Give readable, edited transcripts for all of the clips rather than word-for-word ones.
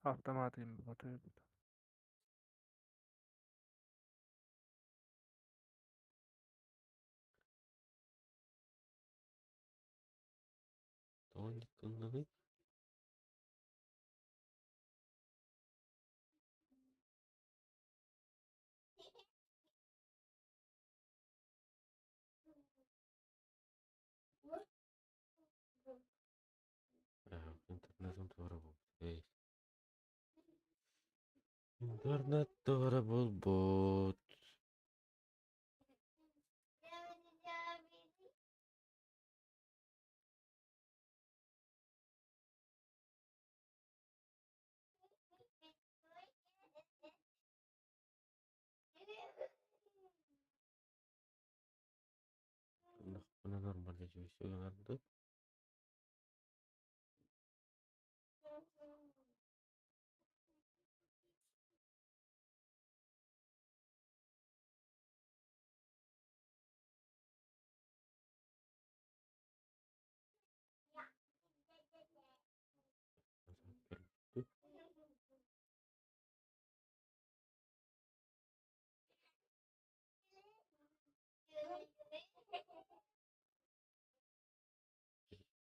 Автомат эбит. Тоҕо инник гыннаный? Интернетым туора буолбут. Интернет туора буолбут. Гыннахпына нормально дьүөссүгүнэрдик.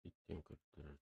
Иккиэн көрдөрөр.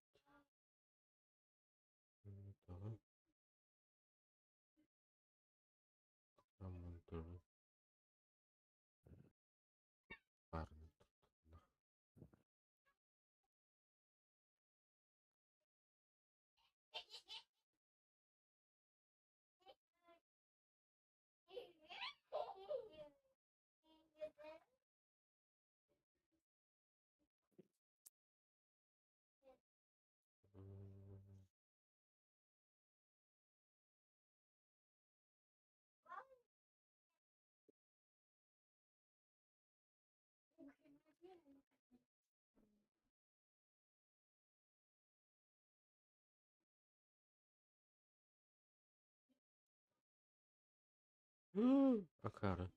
Акаары.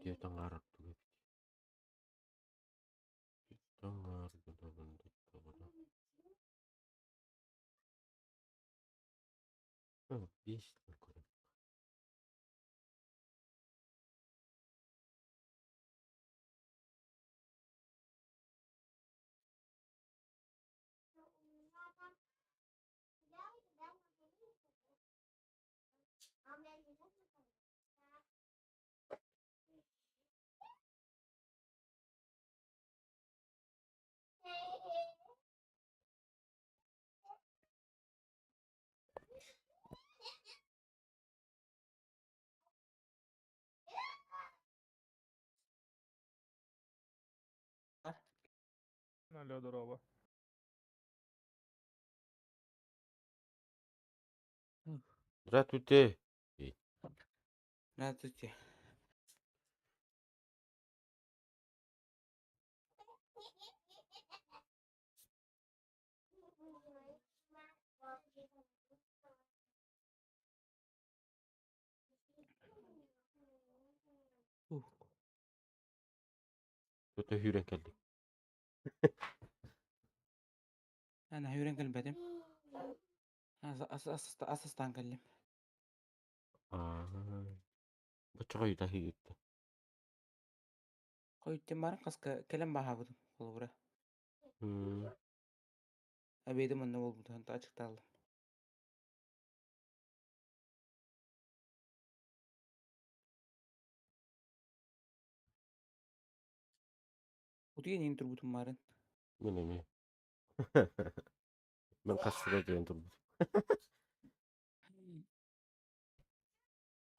Дьиэ таҥара Биэс Алло, здорово. Здравствуйте. Здравствуйте. Ух. Өтө сүүрэн кэллик. Ана үүрэн кэлбэтим. Асастаан кэллим. Аа. Баччаҕа ыйда иһиттэ. Хойуттан баран хаска кэлэн баһаабытым холобура. Обедым онно буолбутун ачыктааллым. Утуйан иһин турбутум баарын. Мин эмиэ. Мин хаста да утуйан турбутум.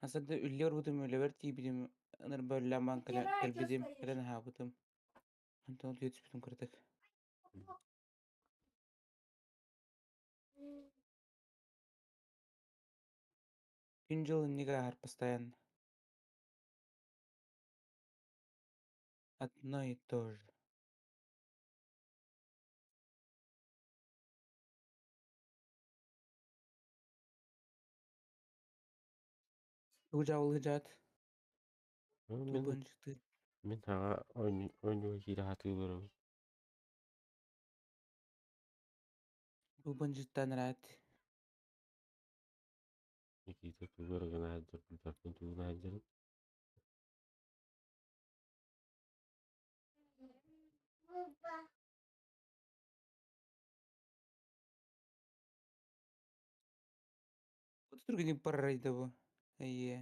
Хасарда үллэ барбытым, үлэбэр тиийбитим, ынырба үллээн баран кэлэ кэлбитим, кэлэн аһаабытым. Онтон утуйа түспүтүм кыратык. Күн-дьыл инник ааһар постоянно. Одно и то же. Тугу дьаабылыһыдьаат? Мин Тулбанчыктыы. мин саҥа оонньууга киирэ сатыылларым. Тулбанчыктаан ыраат. Никита тугу эрэ гына сылдьар, билбэппин тугу гына сылдьарын. Вот түргэнник барарай да бу. Эйиэ.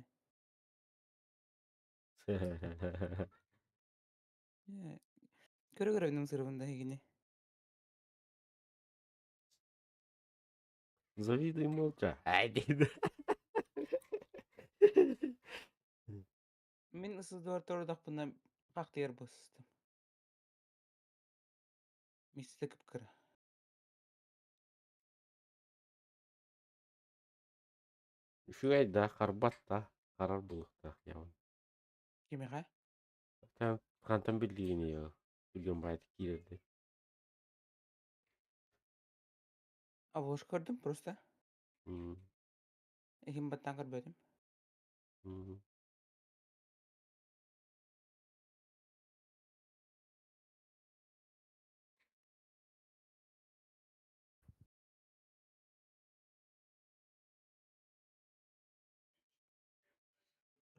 Көрө-көрө сырыбын да эһигини. Завидуй молча. Ай дейді. Мин ысыдыбар торудахпына хахтыйар быстым. Миссите кып-кыра. Үчүгэй да, харбат да, харар булуктаах яван. Кимиэхэ? Хантан биллигини түргэн баайдык киирэрди. Обложка көрдүм просто. Иһин баттаан көрбөтүм.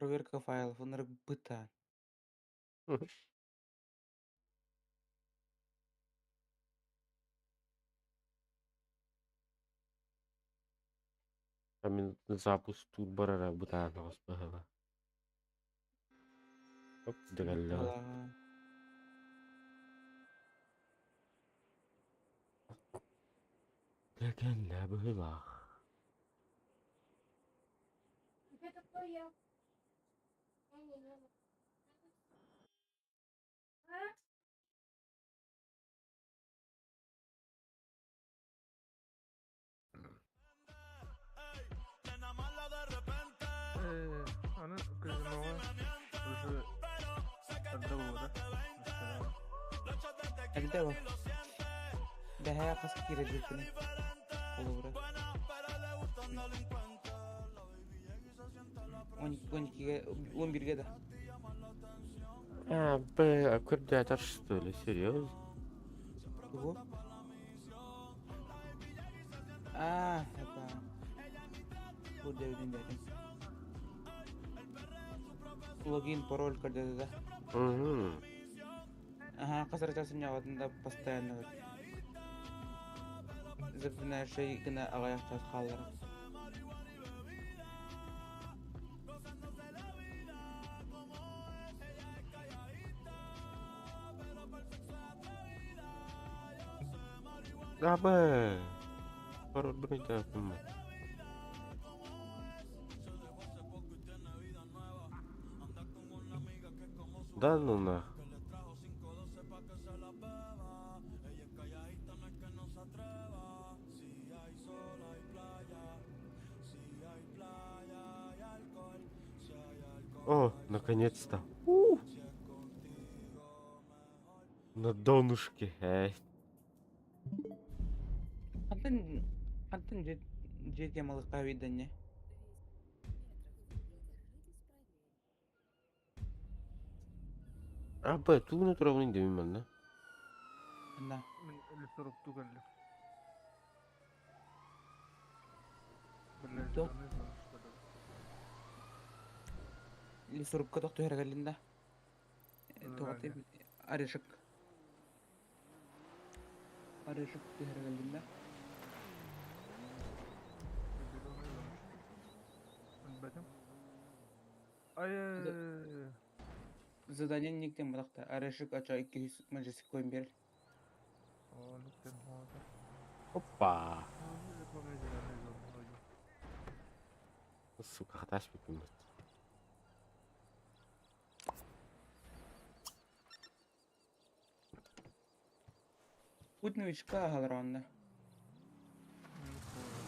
Проверка файлов ынырык бытаан. А мин запуск тур барара бытаан оҕус быһыла. Оп, дэгэллэҕэ. Дэгэллэ быһыылаах. Аны казиноҕа уже эрдэ буолла да? Эрдэ бу. Бэһээ хас киирэрбитин холобура. 12, 12-ге, 11-ге да. А, б, көрдөтөр, что ли, серьезно? Тугу? А, это... Бу дэбитин дэбитин. Логин, пароль көрдөтө да. Ага, хас сынньаҕатын да постоянно запоминающий гына аҕыйах чаас хааллара. А, б, пароль бронь. Да ну нах. О, наконец-то. У! На донышке. Эй. Хантан хантан дьиэ дьиэ темалыкка виданне. А, Б, тууну турабын дэмин манна. На. Мин лесоруктуу кэллим. То лесорубка тохту кэллин да. Тоҕо орешек. Орешек түһэр кэллин да. Билбэтим. Ай. Задание никтен батахта. Орешек ача 200 мажесик коин берер. О, никтен хода. Опа! Ну, это зеленый зон вроде. Сука, хаташ бүкүммүт. Путь новичка аһалар онно. Ну, понял.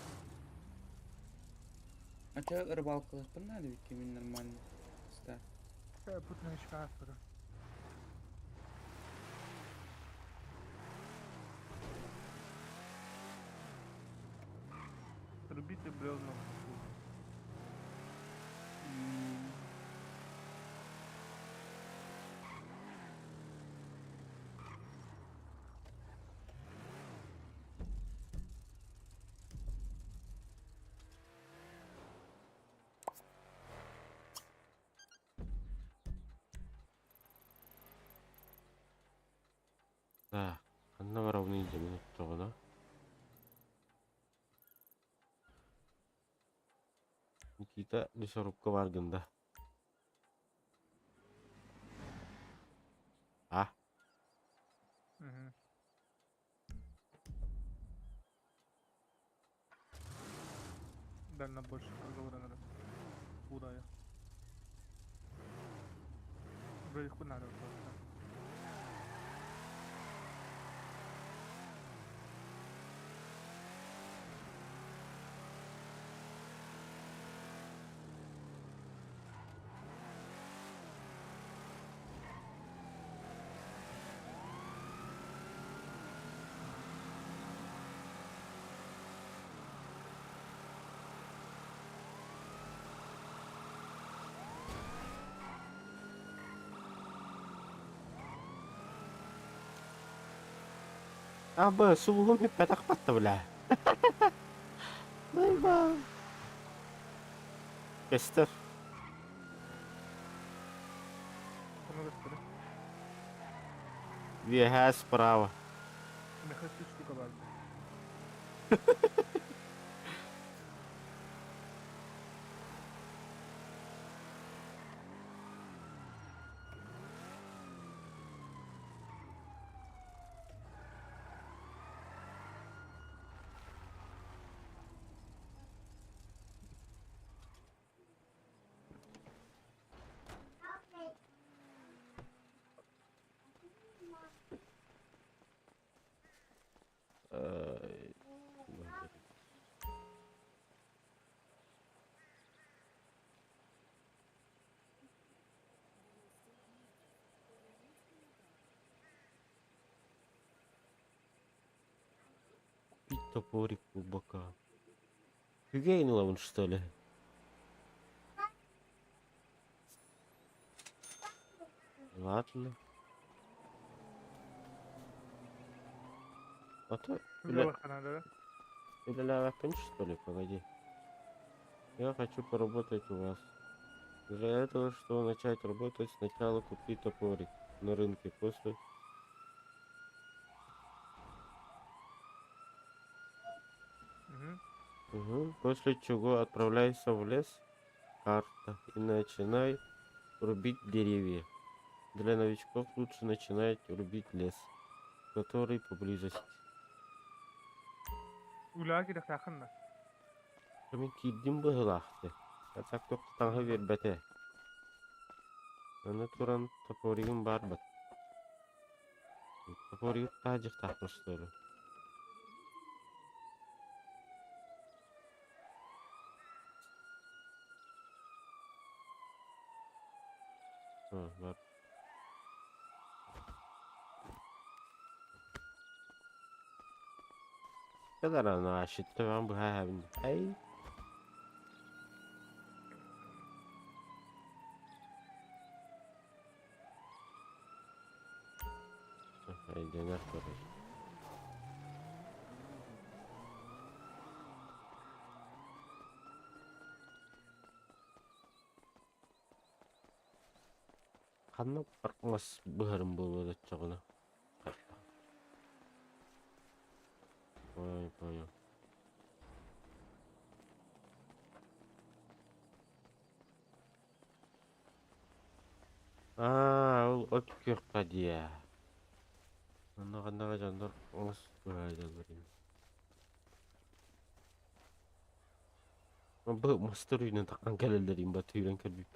А чё рыбалкалыахпын наада эбит мин нормально. Ста. Путь новичка автора. Рубите бревна. М, Так, ханна барабын илдьэмин оттоҕуна. Никита лесорубка бааргын да? А? Угу. Дальнобойщик разговора надо. Куда я? Вроде хуй надо просто. Аба, сулуһум бүппэтэх батта бля. Найба. Кестер. Ону gösterin. Үөһээ справа. Меха 3 штука бар. Э, Купить топорик глубоко. Гейнула он, что ли? Ладно. А то... Үлэ надо, да? Или что ли? Погоди. Я хочу поработать у вас. Для этого, чтобы начать работать, сначала купи топорик на рынке. После... Угу. Угу. После чего отправляйся в лес, карта, и начинай рубить деревья. Для новичков лучше начинать рубить лес, который поблизости. Үлэҕэ киириэхтээххин да. Мин киирдим быһыылаахты. А так таҥха биэрбэтэ. Аны туран топоригым баар бат. Топоригы таһдьыктаахпын что ли? А, бар. Kadar ana şitte ben bu Hey. Өйдөнөр көрөр. Ханна баркмас быһарым буолуо оччоҕуна. Ой, понял. Аа, ол от күөххэ дии. Онно ханнаҕа дьоннор оҥос быһаайдаллар ини. Бу мастар үүнэн таххан кэлэллэрин ба түүрэн көрбүт.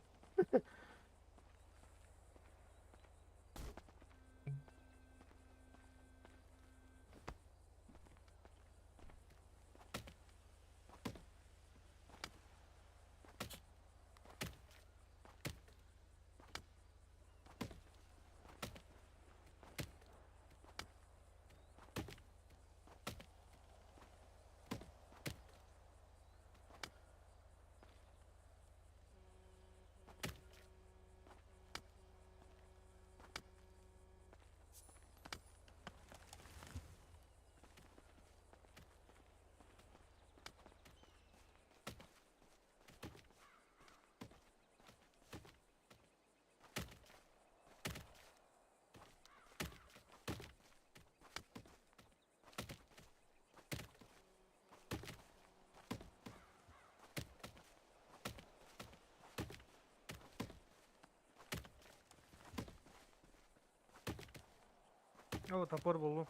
О, топор буллум.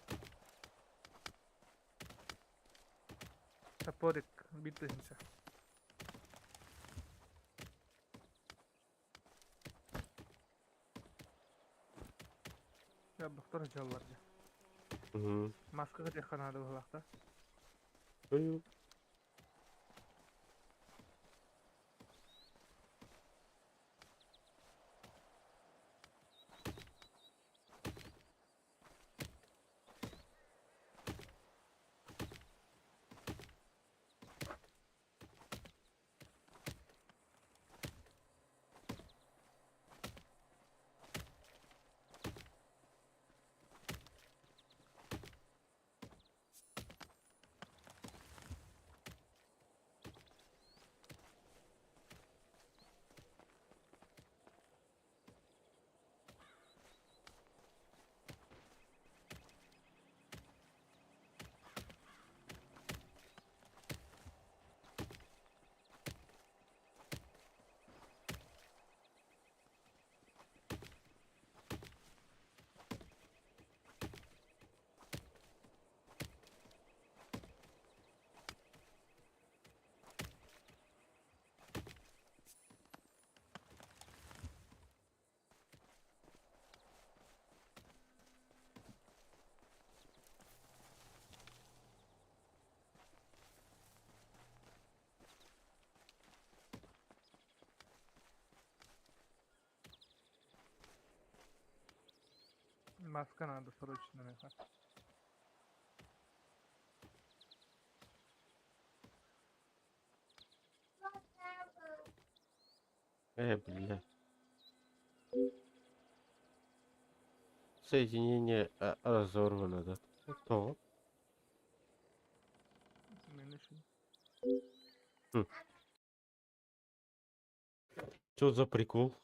Топорик биир тыһыынча. Яббахтар дьаллар дьэ. Маска кэтиэххэ наада быһыылаах да. Ой. Маска надо срочно миэхэ. Бля. Соединение разорвано, да? То. Хм. Что за прикол?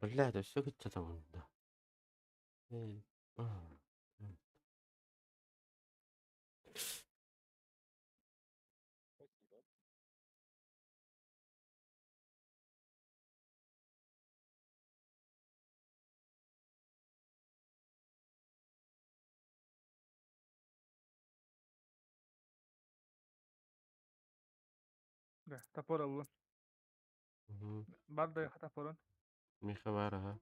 Бля, это все где-то да. Эй, а, м. Да, топор ыллым. Бар да топорун. Миха бар, ага.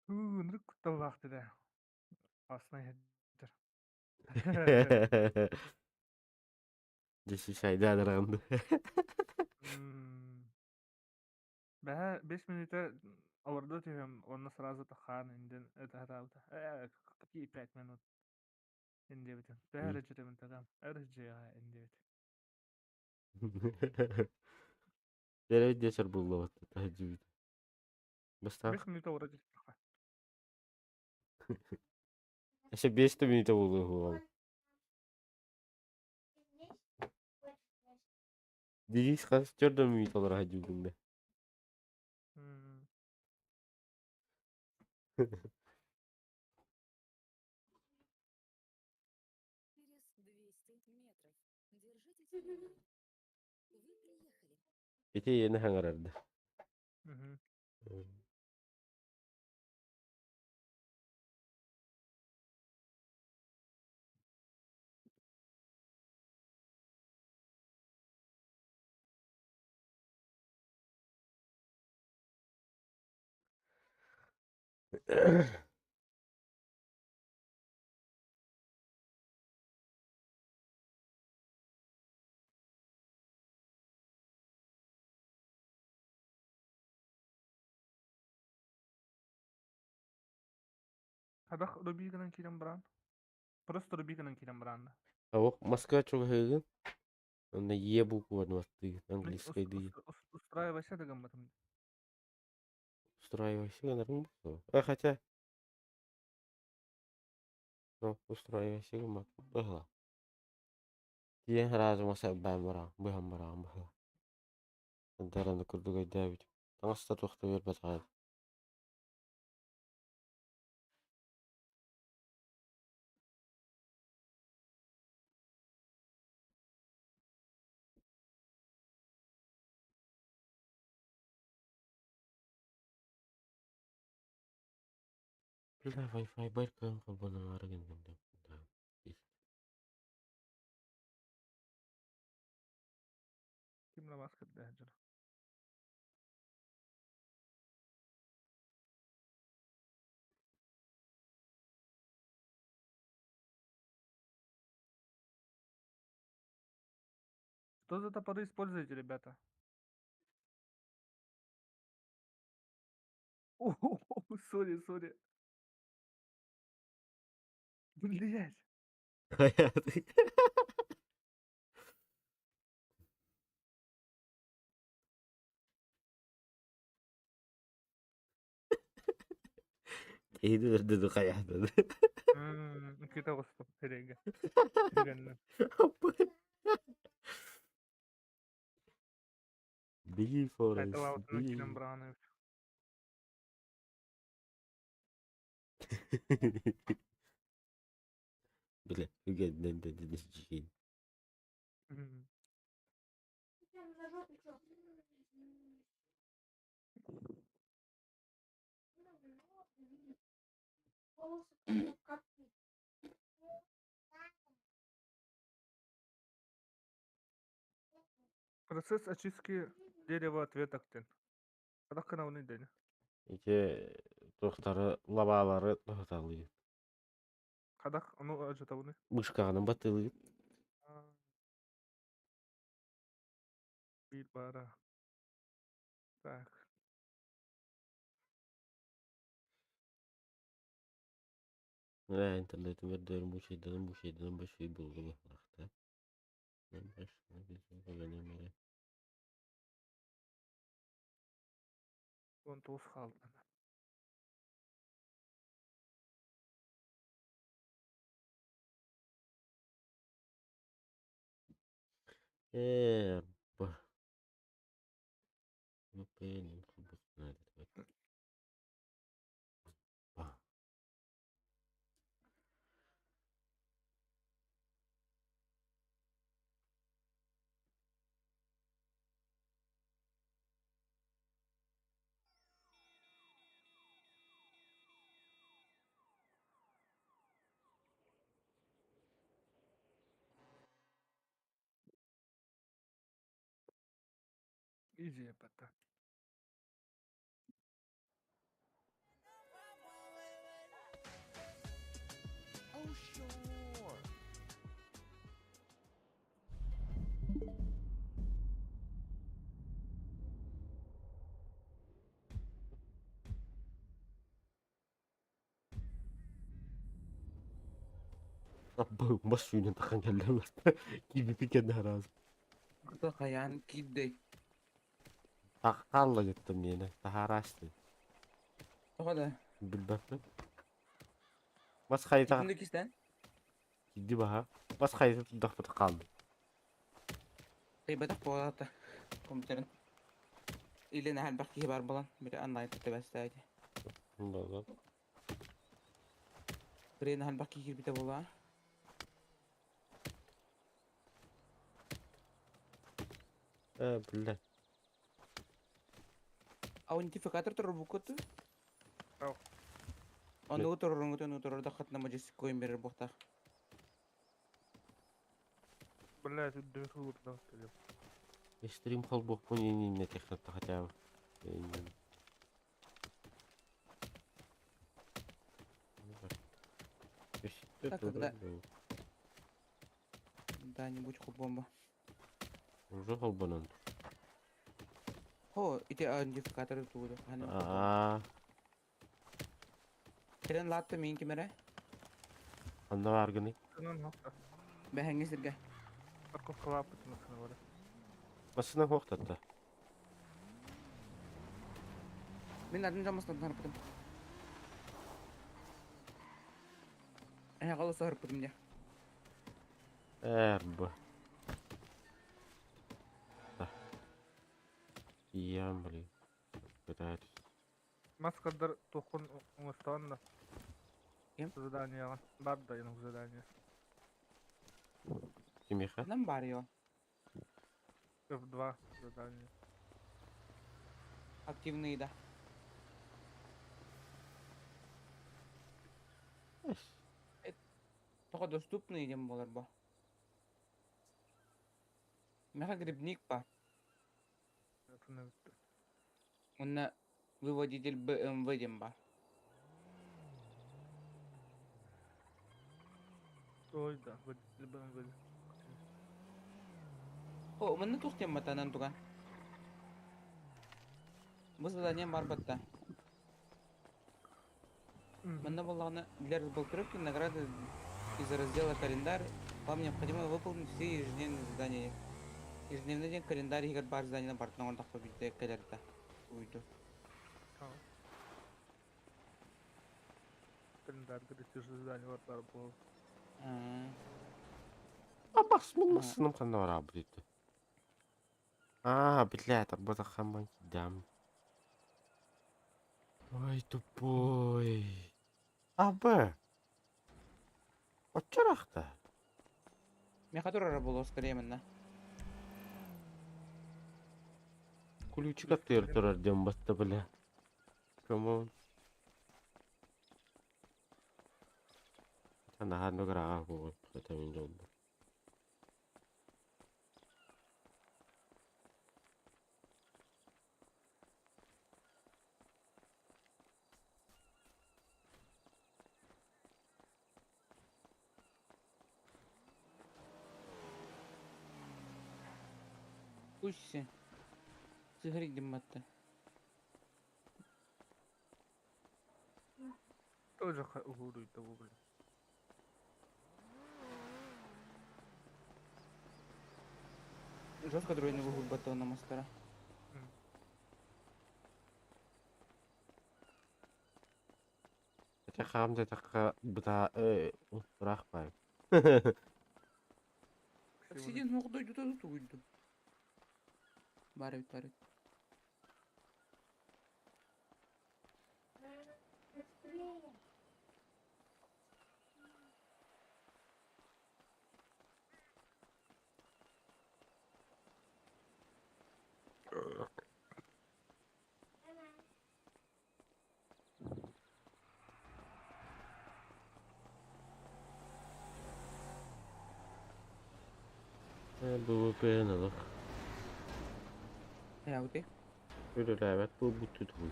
Ынырык кутталлаах да. Аснай иһэр. Дьэ шайда адарагын. Бэһэ 5 мүнүүтэ олордо түһүм, уонна сразу тахаан индин это какие 5 минут индиэбитим. Төһө эрэ дьүтүмүн тагам, эрэ индиэбит. Дэрэ десер буллабат таһдьыбыт. Бастаах. 5 мүнүүтэ олоро түстөххө. Эсе 5 мүнүүтэ буолуо. Денис хас 4 мүнүүтэ олоро хаджыбытын да. Через 200 метров. Держитесь влево. Вы приехали. Ити yeni хаңарарды. Хадах рубигынан киирэн баран. Просто рубигынан киирэн баран. Ох, Москва чугаһыгын. Онно Е букваны баттыгын, английский дии. Устраивайся дагамматым. Устраивайся гынарын бу. А хотя ну, устраивайся гыммат. Быһла. Тиен сразу маса баан бараан, быһан бараан быһла. Дараны курдук өйдөөбүт. Таҥаста туохта биэрбэт хаал. Бля, Wi-Fi бар кыан холбоноҥаары гынным да. Ким на маска дьон. Что за топоры используете, ребята? О, сори, сори. Блять. Эйди өрдөдү хайаатады. Кита оҕустум сирэйгэ. Түгэннэ. Беги, Форест, Айталаабытынан беги. киирэн бараан эбит. Бля, үгэннэн дедин. На жопе чё? Волосы как ты. Процесс очистки дерева от веток диэн. Хадах гынабыный дэнэ. Ити туохтары лабаалары тоһуталыы. Хадах ону ажытабыный. Мышкаҕынан баттыылыгыт. Биир баара. Так. Ээ, интернетим өрдөөр муучайданан муучайданан башый булгу баһлаахта. Баш 19 хаалла. Ээ, б. VPN надо. Ба. Изи это. Oh, sure. Бас сүүнэн тахан кэллэм киирбиппин кэннэ араас. Хайаан киирдэй? Хаалла дьиттим миэнэ таһаараасты. Тоҕо да? Билбэппин. Бас хайта Итинник кистэн? киирди баһа. Бас хайта турдахпыт хаалды. Кыйбатах буолаата компьютерын. Илин элбэх киһи бар буолан, били онлайн тэбэстээти. Балан. Бирин элбэх киһи киирбитэ буолуо. Э, бля. Аутентификатор турбуккут? Суох. Ону туруруҥҥутун утурурдаххытына модьуйсуккуйун биэрэр буолуохтаах. Блядь, үрдүбүт уурда телефон. Стрим холбуохпун иннинэ технатта хотя бы. Так, когда- Да, не будь бомба. Уже холбонон. О, ити аутентификаторы тууду. Аа, Кэлэн лаатта миин кимэрэ? Ханна бааргыный? Онон хохта. Бэһэҥҥи сиргэ. Парковкалааппыт массыына бары. Массыына хуохтатта. Мин атын дьон мастан харпытым. Эһэ голос харпытым дьэ. Эрб. Иям, блин. Пытаюсь. Маскадар тухун оҥостоон да. Ким? Заданиеҕа. Бар да инук задание. Кимиэхэ? Нам бар его. F2 задание. Активные, да. Только доступные дем болар бо. Меха грибник па. Онна выводитель БМВ дем ба. Ой, да, водитель БМВ. О, манна тух тем батанан туган. Бу задание бар батта. Манна буллаҕына для разблокировки награды из раздела «Календарь» вам необходимо выполнить все ежедневные задания. Ежедневный день календарь иһигэр баар заданиелар барытын оҥордоххо биирдэ кэлэр да. Уйду. Календарь задание бар буолар. А бас мин массыынам ханна бараабыт ити? Аа, блядь, арбатахамман кидам. Ой, тупой. А, Б. Оччорахта. Миэхэ турара буолуо скорее манна. Ключик аттыгар турар диэн баста, бля. Come on. Наһаа награға буолуо. Это мин дьолбор. Пусть сыгрить батта. Тоже угуруй того, блин. Жестко дроидный выгул батона на мастера. Хотя хаам да такка быта бырахпайм. Сидин мух дойду да тугуйду. Бар эбит, бар эбит. Быстрее. БВП налах. Хайаабытый? Үлэлээбэт буолбут тутугуй.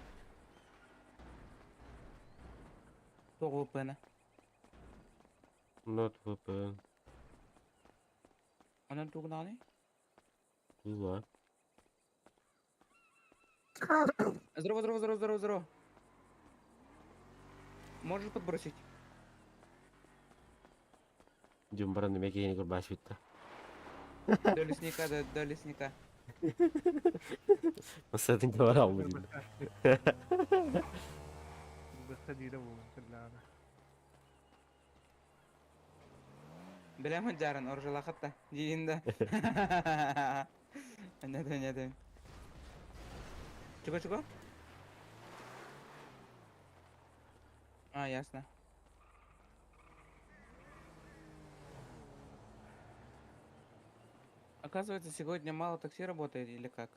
Тоҕо VPN. Not VPN. Онон тугунаҕыный? Тула. Здорово, здорово, здорово, здорово, здорово. Можешь подбросить? Дьон баран эмэ киһини кырбааччыта. До лесника, до лесника. Масатын бар алмы дейм. Быста диирэ буолан кэллэҕинэ. Билэмин дьаарын оржалахатта диин да. Аннята, аннята. Чего-чего? А, ясно. Оказывается, сегодня мало такси работает или как?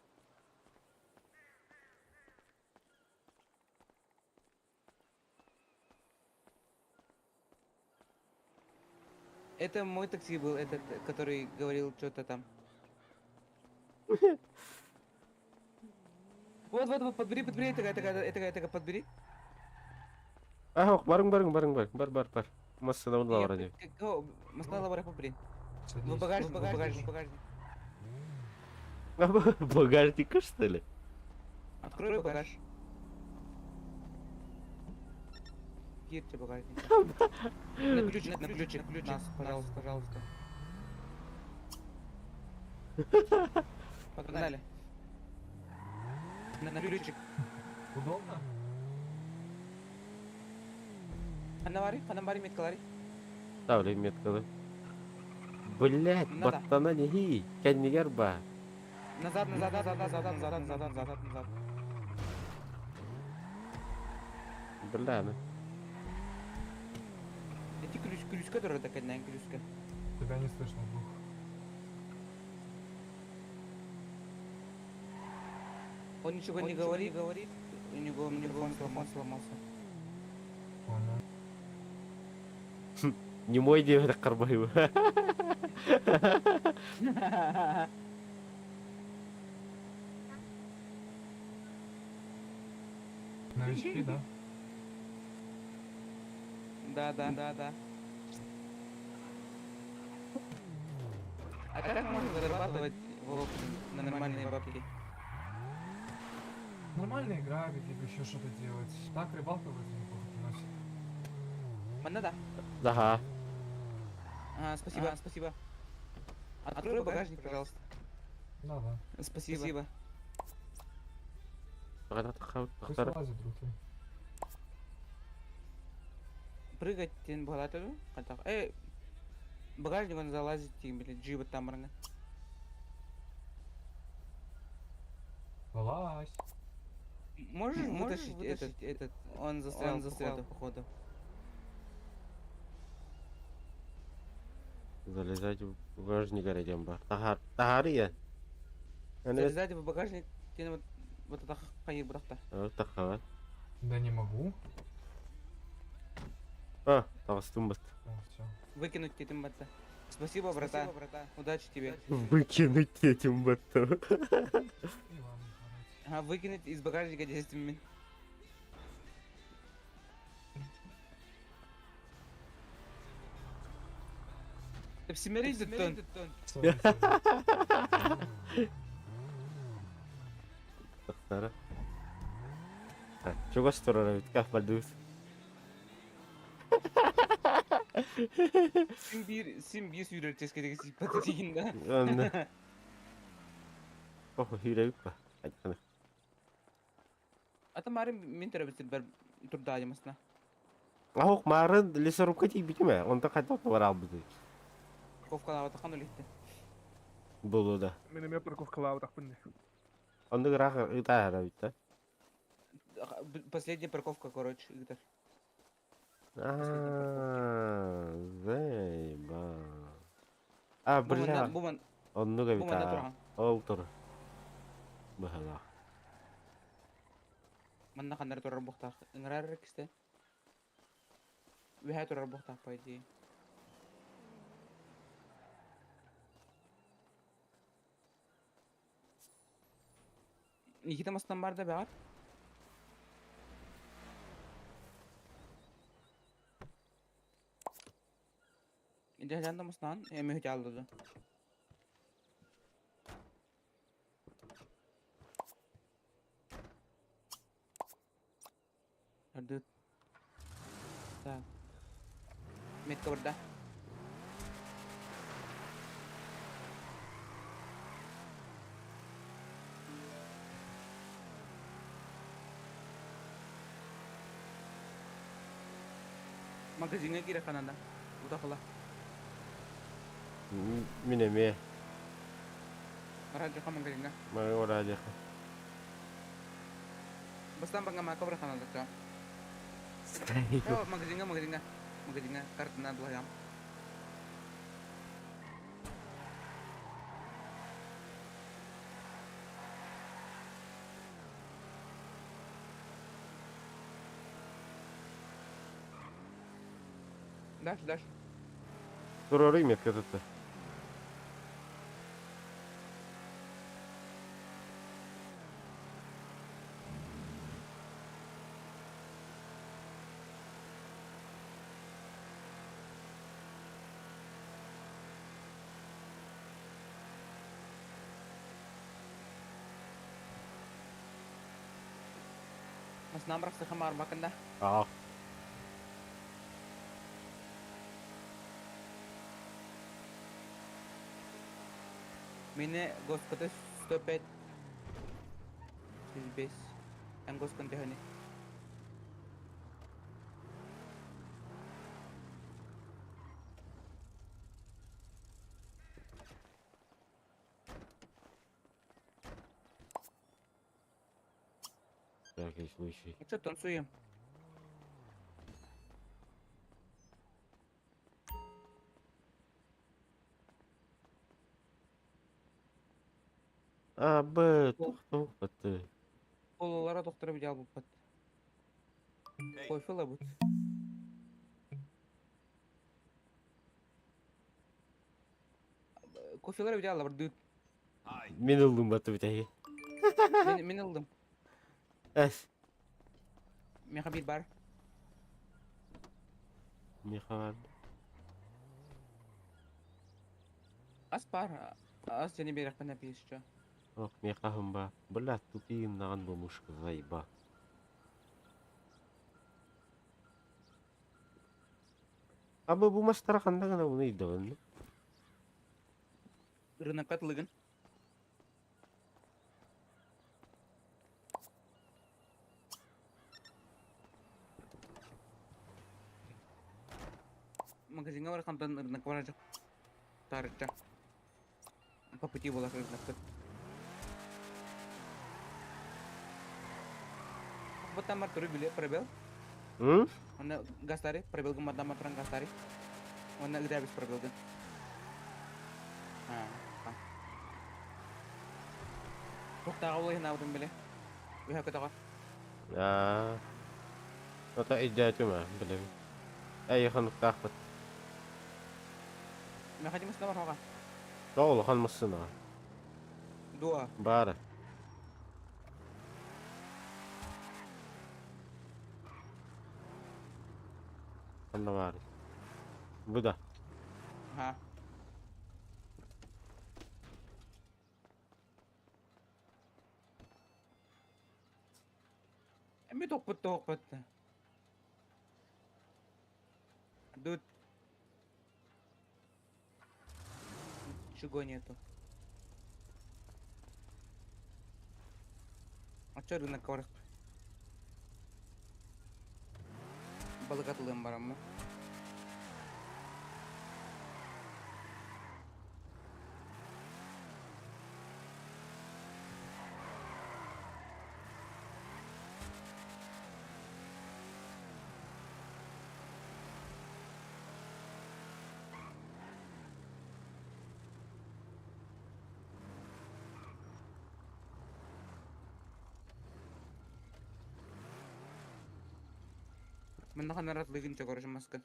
Это мой такси был, этот, который говорил что-то там. Вот, вот, вот, подбери, подбери, это, это, это, это, подбери. Ах, барың, барың, барың, бар, бар, бар, бар. Массана бар деп. Массана бар, подбери. В багажник, в багажник, багажник. Багажника, что ли? Открой багаж. Кирте багажник. На ключик, на ключик, ключик. Нас, пожалуйста, пожалуйста. Погнали. На ключик. Удобно? Ханавари, ханамари меткалари. Ставлю меткалы. Блять, баттана не кәннигер ба. Назад, назад, назад, назад, назад, назад, назад, назад. Бля, ну. Эти ключ, ключ, который такая, на ключка. Тебя не слышно, друг. Он ничего не говорит, говорит. У него микрофон сломался, сломался. Понял. Не мой день, это карбаю. Новички, да? Да, да, да, да. А как можно зарабатывать в на нормальные бабки? Нормально грабить, либо еще что-то делать. Так, рыбалка вроде неплохо приносит. Манна да. Ага. А, спасибо, а, спасибо. Открой багажник, пожалуйста. Да, да. Спасибо. Спасибо. Пусть лазит, друг твой. Прыгать тен богатый, Эй, багажник он залазит, блин, джиба там рано. Вылазь. Можешь вытащить, этот, он застрял, походу. Залезать в багажник городем бар. Тахар, тахар я. Залезать в багажник, тен вот, вот это хайыр бұрақта. Тахар. Да не могу. А, тағыстым бат. Все. Выкинуть этим батта. Спасибо, брата. Удачи тебе. Выкинуть этим батта. Ага, выкинуть из багажника 10 минут. Ты всемирись, тон. Тахтара. Чего сторона ведь как бальдус. Сим bir сүйрер тескедегі сипаты деген да. Анна. Ох, хүрәбик ба. Айтқаны. Ата марым мен төрөбүстер бар турда ажымасына. Ах, марын лесорубка тип битиме. Онда кайда бар албыды. Парковкалап атақан өлетті. Болу да. Мен эме парковкалап атақпын. Онда грах ыта бит да. Последняя парковка, короче, Игорь. А, заеба. А, бля. Буман. Оннуга бит. Ол тур. Бахала. Манна ханнар турар буктах. Ыңрар кисте. Үһә турар буктах, по идее. Никита мастан бар да бар. Жан да мастан, эми хөтө алды. Арды. Так. Метка барда. Магазиҥҥа киириэххэ наада. Утахыла. Мин эмиэ. Радиоха магазиҥҥа. Мага радиоха. Бастаан банкомакка барыахха наада чоо. Магазиҥҥа, магазиҥҥа. Магазиҥҥа картына дулайам. Дальше, дальше. Туруоруй метка тутта. Массыынан бырахсыахха баҕарбаккын да? Аа. Мини госкота 105 105 эн госкон төһөнүй? Всякий случай. Что танцуем? А, Б, тух тух ты. Колалара доктора видел буппат. Кофе лабут. Кофелар видел лабыр дыт. Мин ыллым баты бүтэһи. Мин мин ылдым. Эс. Меха бир бар. Меха бар. Ас бар. Ас сени берекпен напишче. Ох, меха хымба. Бля, тупи наган бомушка заеба. Аба бу мастара ханна гына буну иддагын. Рынокка тылыгын. Магазиҥҥа барахантан рынокка барача. Таарычча. По пути буолар рынокпыт. Бутамар туру биле пробел. М? Онно гастари, пробелгын мадам туран гастари. Онно ыдабис пробелгын. А. Туохтааҕа улайынаабытын биле. Үһэ көтөҕөр. Аа. Ото өйдөөтүм аа, билэбин. Эйиэхэ Механизм бар хоға. Тоҕо улахан массыынаҕа? Дуо. Баара. Ханна баарый? Бу да. Ха. Эми тохпут тохпут. Тут Ничего нету. А чё рынок барах? Балык атылыым бараммы? Манна ханар атлыгын чогоржумаскын.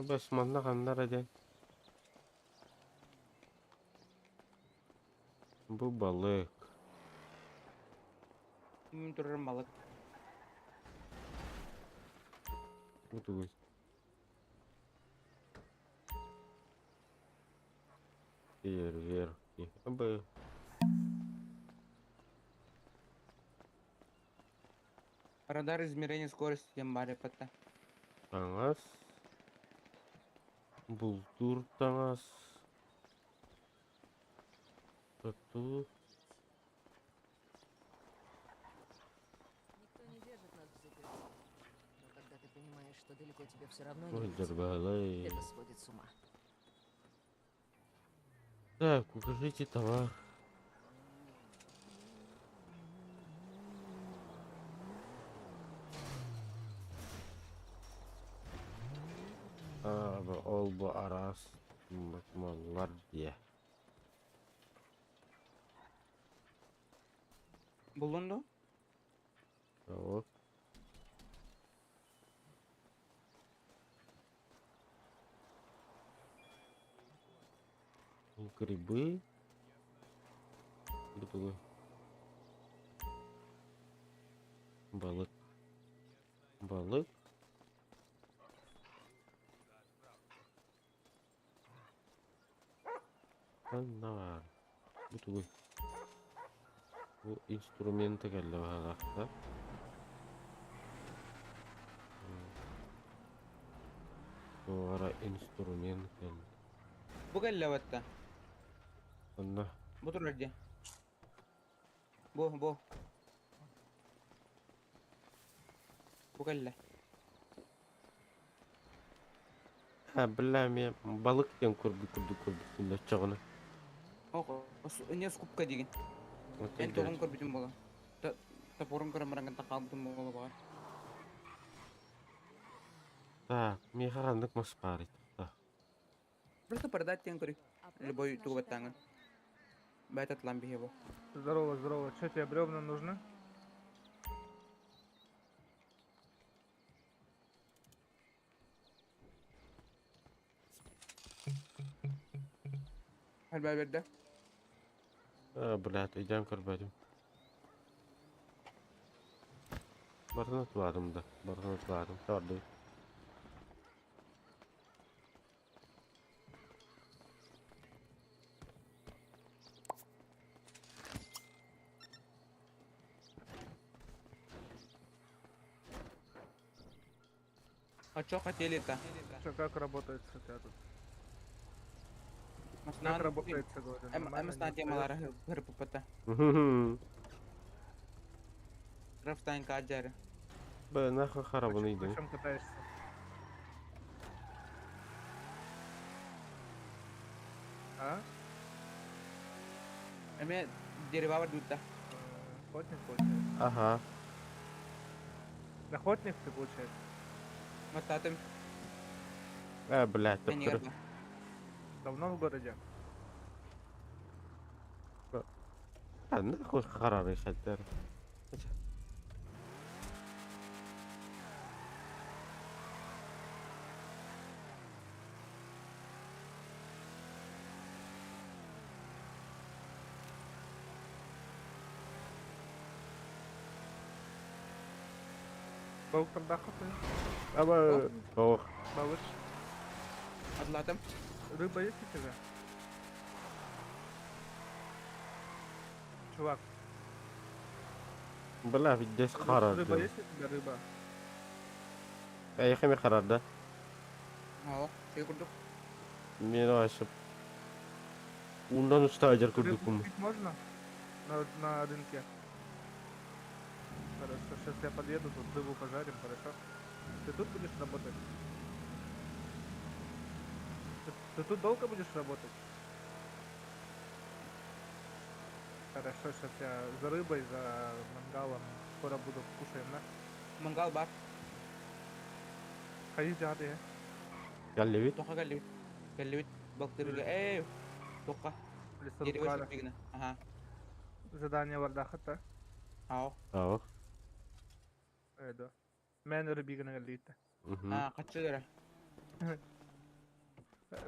Бас манна ханнар диэн. Бу балык. Мин турарым балык. Бу тугуй? Фейерверки. Б. Радар измерения скорости диэн баар эппэтэ. Таҥас. Бултуур таҥас. Ту-ту. Никто не держит нас взаперти. Но когда ты понимаешь, что далеко тебе все равно не Ой, уйти, дорбалай. это сводит с ума. Так, укажите товар. Ол бу араас маллар диэ. Буллун дуо? Вот. Грибы. Бу Балык. Балык. Ханна баар? Бу тугуй? Бу инструменты кэллэ баһаалаахтар. Туора инструмент кэллэ. Бу кэллэ батта. Онно. Бу турар дии. Бу, бу. Бу кэллэ. Ха, бля, мен балык диэн көрбүт курдук көрбүппүн да оччоҕуна. Ох, не скупка диигин. Эн тоҕун көрбүтүм буола. Топорун көрөн баран хаалбытым буола баҕар. Так, миэхэ ханнык мас баарый? Просто продать диэн көрүй. Любой тугу баттааҥын. Бэт атлан биһи бу. Здорово, здорово. Че тебе бревна нужны? Элбээ берде. А, блядь, өйдөөн көрбөтүм. Барытын атылаатым да, барытын атылаатым. Тардыбыт. А чё хотели-то? Че, как работает у тебя тут? Как работает, говорю, нормально, не Эмаснаан устаёшь? темалара хырпыппата. Рафтайн каджары. Бля, нахуй харабын На иди. чем катаешься? А? Эме дерева бардутта. Охотник, получается? Ага. Охотник ты, получается? Мататым. Э, блядь, таптыры. Давно в городе? А, нахуй харабы хаттар. Балык тарбахов? Аба, ох. Балык. Атлатым. Рыба есть у тебя? Чувак. Бля, ведь здесь харар. Рыба есть у тебя рыба? Эйхеми харар, да? О, şey курдук. Мен ашып. Ундан устаажар Рыбу курдукум. купить можно? На, на рынке. Хорошо, сейчас я подъеду, тут рыбу пожарим, хорошо? Ты тут будешь работать? Ты, ты тут долго будешь работать? Хорошо, сейчас я за рыбой, за мангалом. Скоро буду, кушаем, да? Мангал бар. Ходи, жады. Галлебит. Тоха галлибит. Галлибит. Бактырыга. Эй, тоха. Лесорубка. Ага. Задание вардахата. Ау. Ау. Эдо. Мен рыбигана галлита. А, качыгара.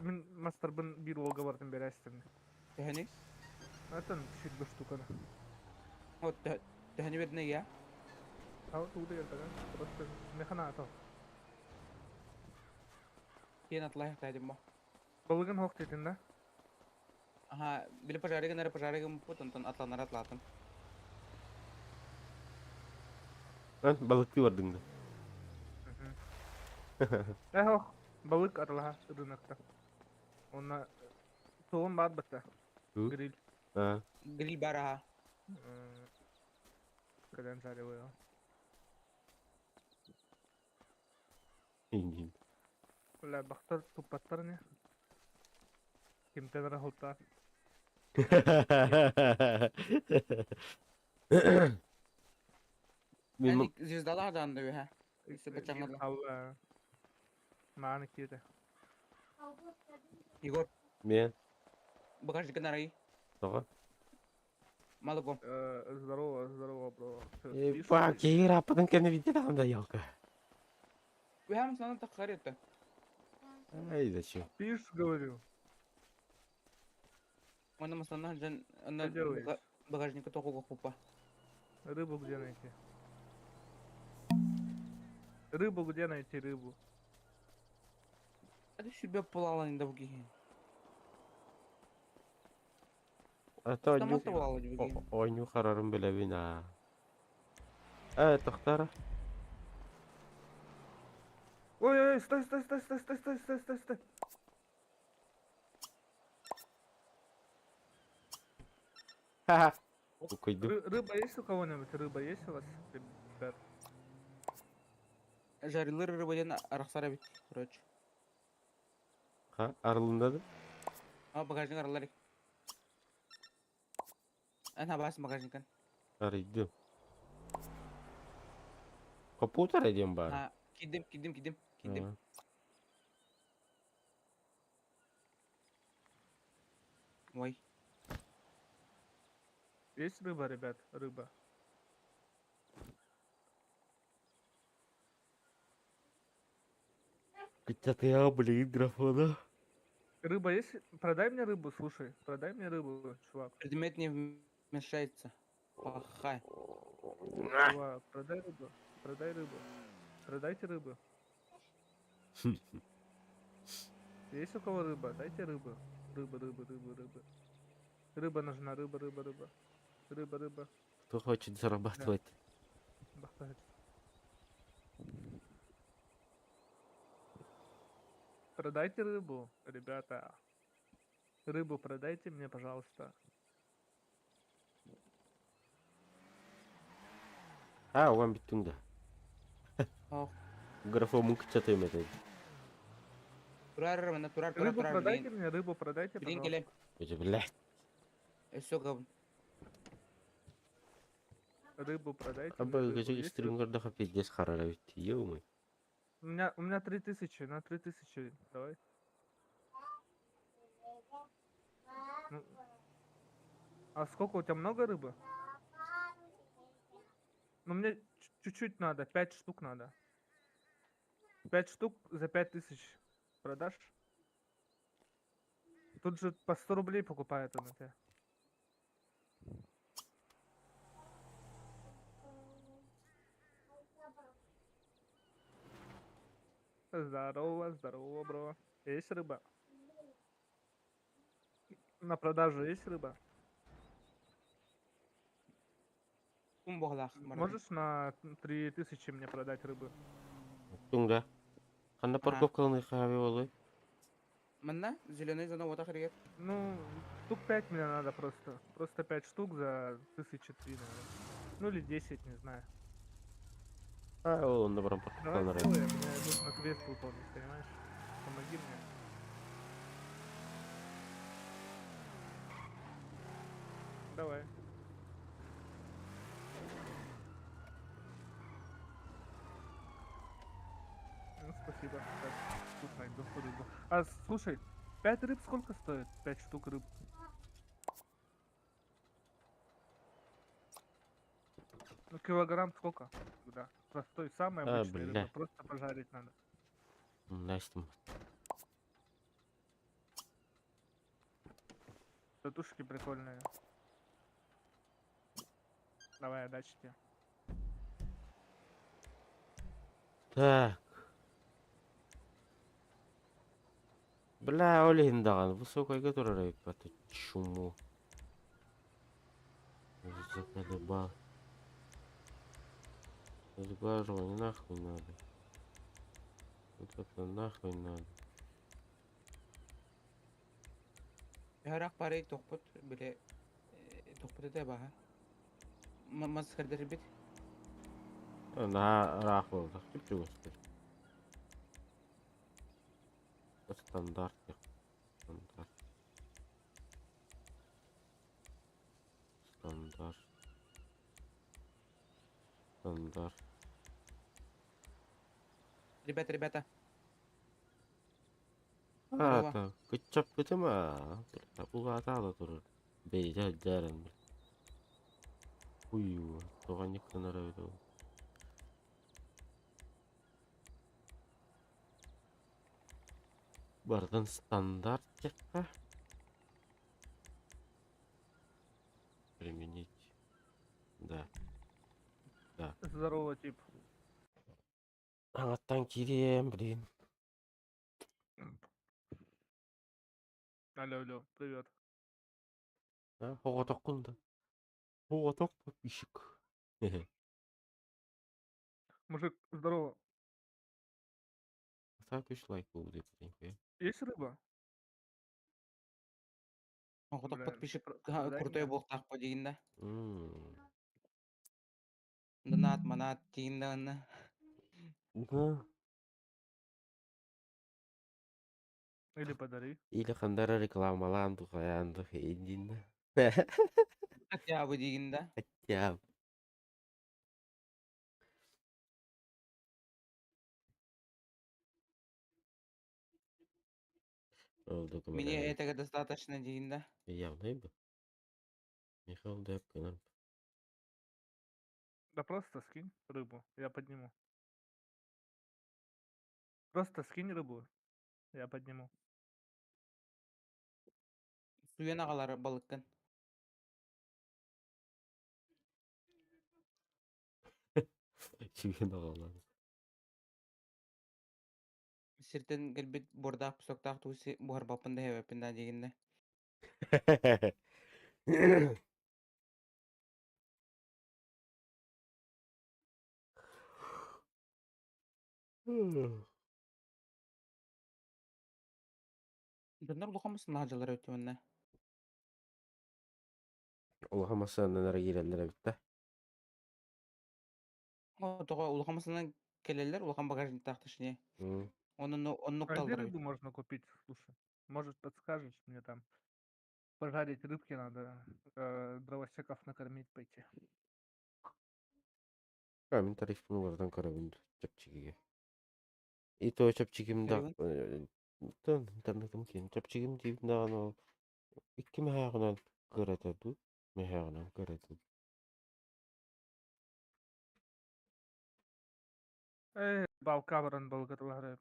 Мин мастербын бир олга бартын берәстем. Төһөни? Атын чуть бы штуканы. Вот, төһөни бердине я. Ау, тугда ертаган. Просто механа атал. Киэн атлай тайдым бо. Балыгын хок дедин да? Ага, били пожарыгын эрэ пожарыгын пут, онтон атланар атлатым. Эн балыкты бардың да. Эх, балык аталаха рынокта. Онна тугун бар бытта. Гриль. А, Гриль баар аһа. Кэлэн жариваю. ингин. Бля, бахтар туппаттар не. Кимтэн эрэ һултаар. Мин Эн звездалаах даҕаны да үһэ. Сыпачаҥҥа Алла. Мааны киэтэ. Егор, мен багажникын арый. тоҕо? Малыгом. Здорово, здорово, бро. Чё, спишь, Ебать, что ли? киһи ырааппытын кэннэ видите даҕаны да елка. Үһэм санан таххар это. Ай, зачем? Спишь, говорю. Оны масанан дьон Что делаешь? багажника тоҕуга хупа. Рыбу где найти? Рыбу где найти, рыбу? Это себе пулала да буги. А то Тамата онньу буолала буги. оонньуу харарын билэбин аа. Э, тохтара. Ой, ой, стой, стой, стой, стой, стой, стой, стой, стой, стой. Ха-ха. Укуйдум. Рыба есть у кого-нибудь? Рыба есть у вас, ребят? Жарилыр рыба диэн арахсар эбит, короче. Ха, арылында да? А багажник арылар. Эн хабаас багажникын. Арыйдым. Компьютер диэн баар. А, кидим, кидим, кидим, кидим. А. Ой. Есть рыба, ребят? Рыба. Хотя ты, а, блин, графона. Рыба есть? Продай мне рыбу, слушай. Продай мне рыбу, чувак. Предмет не вмешается. Плохая. Чувак, продай рыбу. Продай рыбу. Продайте рыбу. Есть у кого рыба? Дайте рыбу. Рыба, рыба, рыба, рыба. Рыба нужна, рыба, рыба, рыба. Рыба, рыба. Кто хочет зарабатывать? Бахтать. Продайте рыбу, ребята. Рыбу продайте мне, пожалуйста. А, уан бүттүҥ да. Ох. Графон кычатыым этэ. Турар, мана турар, турар, Рыбу турар. продайте мне, рыбу продайте, Блин, пожалуйста. келе. Эти, блядь. Өссө габын. Рыбу продайте мне, Аба рыбу. гөжө Есть рыба? стримгердаха пиздец харара ведь. Ё-моё. У меня 3000, на 3000, давай. Ну, а сколько у тебя много рыбы? Ну мне чуть-чуть надо, 5 штук надо. 5 штук за 5000 продашь? Тут же по 100 рублей покупают он у тебя. Здорово, здорово, бро. Есть рыба? На продажу есть рыба? Кум боглах. Можешь на 3000 мне продать рыбы? Туҥ да. Ханна Ага. парковкаланы хави олы. Манна зеленый зона вот охренеть. Ну, штук 5 мне надо просто. Просто 5 штук за 1003, наверное. Ну или 10, не знаю. А, ол онно баран Давай парковкаланар. сделаем, мне нужно квест выполнить, понимаешь? Помоги мне. Давай. Ну, спасибо. Так, тут найду рыбу. А, слушай, 5 рыб сколько стоит? 5 штук рыб. Ну, килограмм сколько? Да. Простой, самый А, обычный бля. рыба. Просто пожарить надо. Настя. Татушки прикольные. Давай, удачи тебе. Так. Бля, ол иһин даҕаны высокайга турар эбиппат чуму. Заколебал. Сглаживание нахуй надо. Вот это нахуй надо. Ярак парей тохпут биле. Тохпут этэ баһа. Мас кэрдэрбит. Наһаа ыраах буолбатах, чуп-чугас. Стандарт. Стандарт. Стандарт. Стандарт. Ребята, ребята. А, так, кыччаппытым аа. Улаатаала турар. Бэйэтэ сылдьааран. Уйуу, тоҕо гынар эбит ол. Барытын стандарт диэххэ. Применить. Да. Да. Здорово, тип. Аҥаттан киириэм, блин. Алло, алло, привет. А, оҕотоххун да. Оҕотох подписчик. Мужик, здорово. Так үс лайк буолбут эбит. Есть рыба? Оҕотох Бля, подписчик дай крутой мне. буолтаах диин да. М. Донат, манат диин да онно. Да. Или подари. Или хандара рекламалаан тухайаан тухайдин да. Хотя бы диин да. Хотя бы. Ол да Мне көмөлөһөр. этого достаточно диин да. Явный бы. Михаил Депкин. Да просто скинь рыбу, я подниму. Просто скинь рыбу, я подниму. Суйан аҕалар балыккын. Сүүһүн аҕалан. Сиртэн кэлбит буордаах песоктаах тууси буһарбаппын да иһэбэппин да диигин да. Дьоннор улахан массыынаҕа дьаллар эбит манна. Улахан массыынанан эрэ киирэллэр эбит да. Тоҕо улахан массыынанан кэлэллэр, улахан багажниктаах точнее. Онон оннук А где таллар эбит. рыбу можно купить, слушай? Может, подскажешь мне там? Пожарить рыбки надо, дровосеков накормить пойти. А, мин тарифпын уларытан көрөбүн чэпчэкигэ. И то чэпчэким да Көрөбүн. тон интернетым киин чэпчэким диибин даҕаны ол икки мэһээҕинэн кыратар дуу, мэһээҕинэн кыратар. Эй, балка баран балгатылар.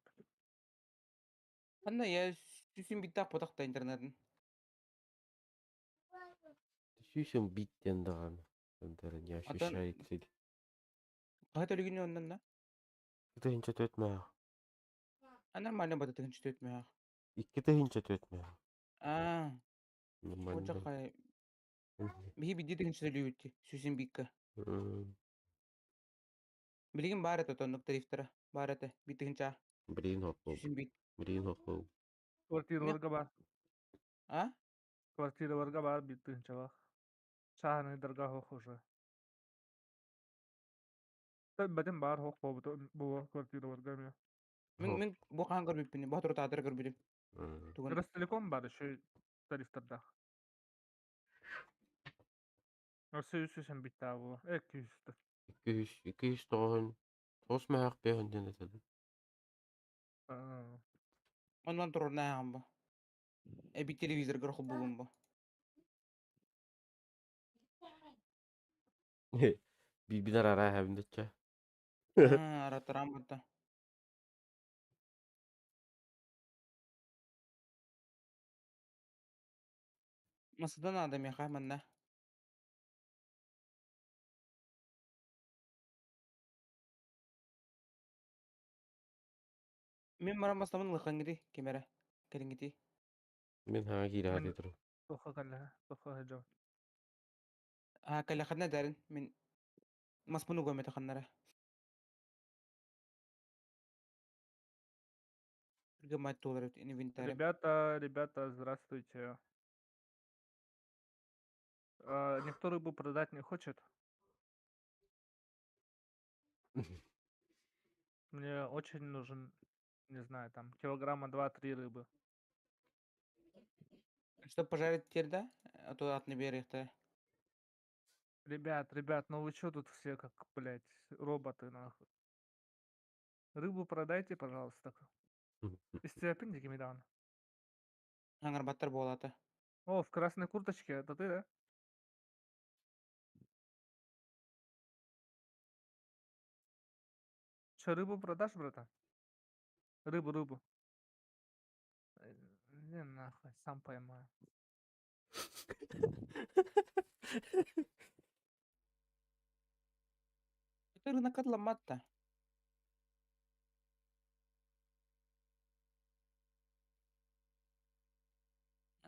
Анна я сүүсүн биттаах ботах да интернетин. Сүүсүн биттен даҕаны. Андара не Атын ощущается. хаһа төлүгүнү оннан да? Тыһынча төрт мэһээх. А нормально бата тыһынча төрт мэһээх. Икки тыһынча төрт мэһээх. Аа, Нормально. очахай. Биһи бидди тыһынча төлүүбүт сүүсүн бикка. Билигин баар этэ оннук тарифтара. Баар этэ би тыһынча Блин хоппол. сүүсүн бит. Блин хоппол. Квартираларга бар. А? Квартираларга бар бит тыһынчалаах. Чааһынайдарга суох уже. Бэтим баар суох буолбут буолуо квартираларга эмиэ. Мин мин бу хаан көрбүппүн, бу турутаатар көрбүтүм. Тугун Ростелеком бар еще тарифтардаах. Өссө үс үс биттаа буолуо. Икки үстэ. Икки үс тоҕоһун тоҕус мэһээх бэһин диэн этэ. Онон турурнааҕым бу. Эби телевизоргар холбугум бу. Биирбин араараа иһэбин деччэ. Аа, аратараан барда. Масыда наада миэхэ манна. Мин баран бастамын ылыххаҥҥытый ким эрэ кэлиҥҥитий. Мин хаҥа киирэ Мин сатыы турабын. туохха кэллэ туохха сылдьабын. Аа кэлэххинэ дэрин мин маспын угуом этэ ханнара. Гыммат туолар эбит инвентарем. Ребята, ребята, здравствуйте. Никто рыбу продать не хочет. Мне очень нужен, не знаю, там, килограмма 2-3 рыбы. Чтоб пожарить теперь, да? А то от набери-то. Ребят, ребят, ну вы чё тут все как, блядь, роботы, нахуй? Рыбу продайте, пожалуйста. Истиэппин диэки даҕаны. Саҥарбаттар буолаата. О, в красной курточке, это ты, да? Че, рыбу продашь, братан? Рыбу, рыбу. Не нахуй, сам поймаю. Это рынок отломат-то.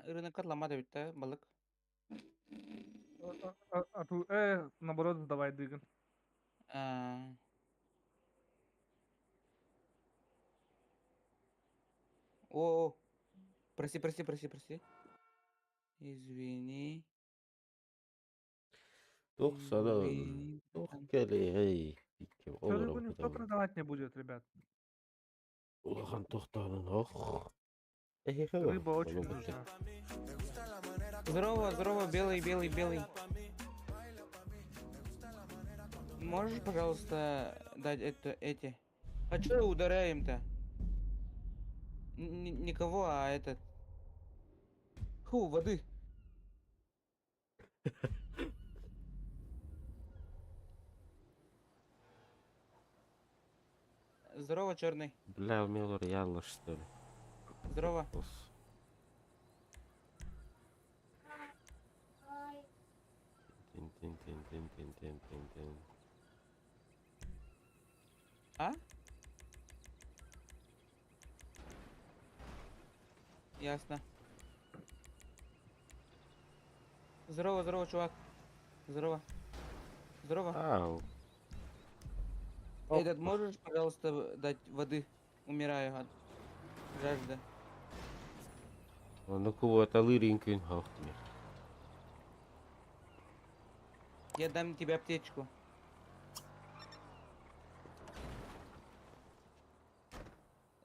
Рынок отломат эбит да, балык. А ту, наоборот, сдавай дыгын. А. О, прости, прости, прости, прости. Извини. Туох санаан, Извини, туох братан. кэлиэй икки Всё, рыбу олорон никто кутабын. продавать не будет, ребят. Улахан тохтоонун ох. Эһиэхэ Рыба очень болобут нужна. Здорово, здорово, белый, белый, белый. Можешь, пожалуйста, дать это, эти? А чё ударяем-то? Никого, а этот. Ху, воды. Здорово, черный. Бля, умел Ялла, что ли? Здорово. Ос. Ай, Тин-тин-тин-тин-тин-тин-тин-тин. А? Ясно. Здорово, здорово, чувак. Здорово. Здорово. Ау. Этот, Опа. можешь, пожалуйста, дать воды? Умираю от жажды. Ону кубаталыыр күн хоох Я дам тебе аптечку.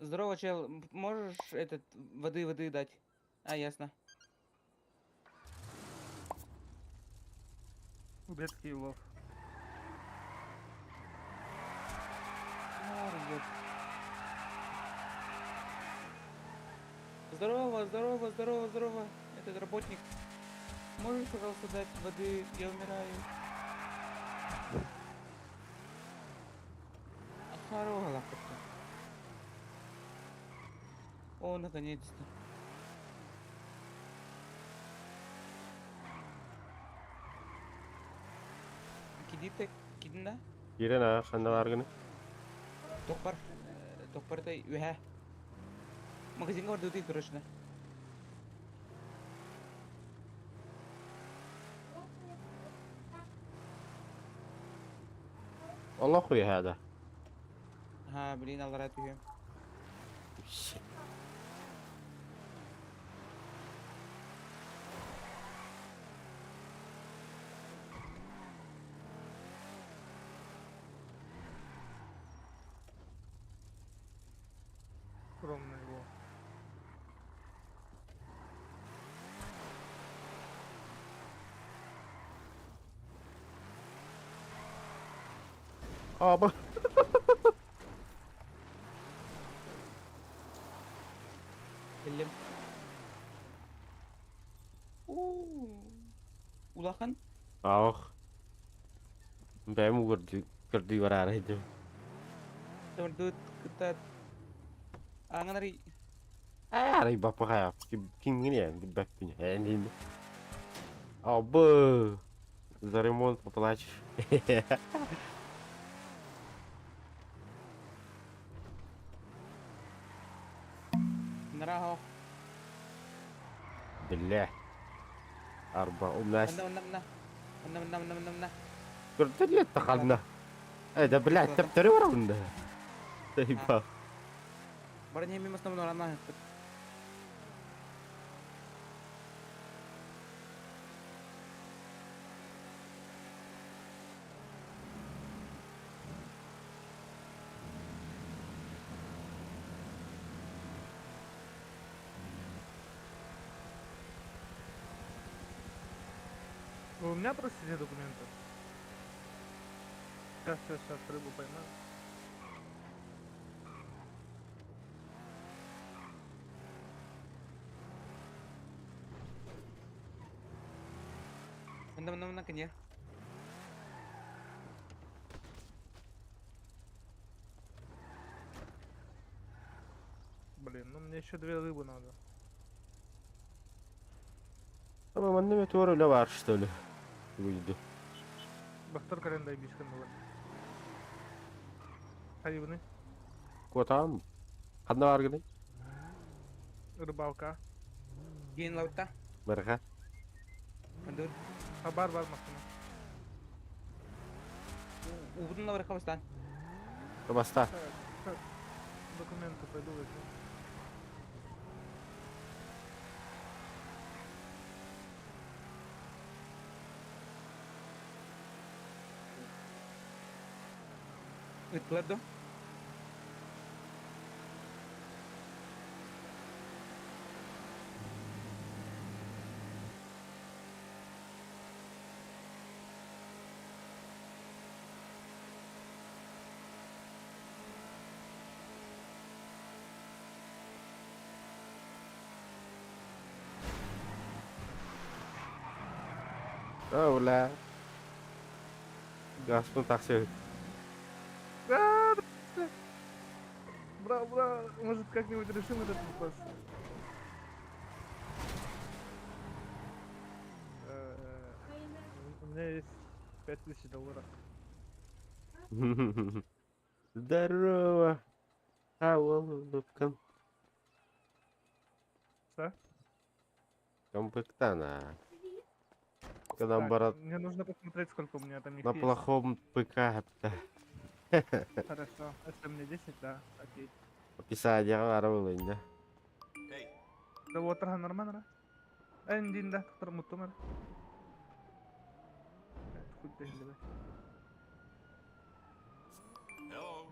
Здорово, чел. Можешь этот воды воды дать? А, ясно. Редкий улов. Маргет. Здорово, здорово, здорово, здорово. Этот работник. Можешь, пожалуйста, дать воды? Я умираю. Хорошо, лапотка. О, наконец-то. Кидите, кидина. Киирэн аа ханна бааргыный? Тохпар. Тохпар-то үһэ. Магазиҥҥа бардыбытый срочно. Олох үөһээ да? Ха, блин, аллараа түһүөм. Скромный его. Аба. Биллим. Уу. Улахан. Ах. Бэйэм угурдуу көрдүү бараары сылдьабын. Төрдүт кытта ааҥын Ээ, арай баппахайа кимҥин билбэппин эн Абы за ремонт поплачешь. Нара Бля. Арба умнас. Мына мына мына. Мына мына мына мына мына. Көрдүллэ таханна. Э, да блядь, тэптери барабын да. Тайба. Бары не мимо основного рана. Вы у меня просите документы? Сейчас, сейчас, сейчас рыбу поймаю. Манна манна манна кини. Блин, ну мне еще две рыбы надо. Ama манна метеор үлэ баар что ли? Уйду. Бахтар календай бишкин было. Хайыбыны. Куотаам. Ханна бааргыный? Рыбалка. Киин лаута. Барха. Мандур. Хабар бар машина. Убутун лавры хабастан. Баста. Так, документы пойду возьму. Ыттылар до. Ола. Гаспын тахсыы. Бра, бра, может как-нибудь решим этот вопрос? У меня есть 5000 долларов. Здорово. Ауыл Что? Комплектана. Когда Так, барат мне нужно посмотреть, сколько у меня там их на есть. плохом ПК. Хорошо. Если мне 10, да, окей. Описание арабылын да. Hey, Да вот, нормально, да? Эндин, да, мутумар. Хуй ты, давай. hello.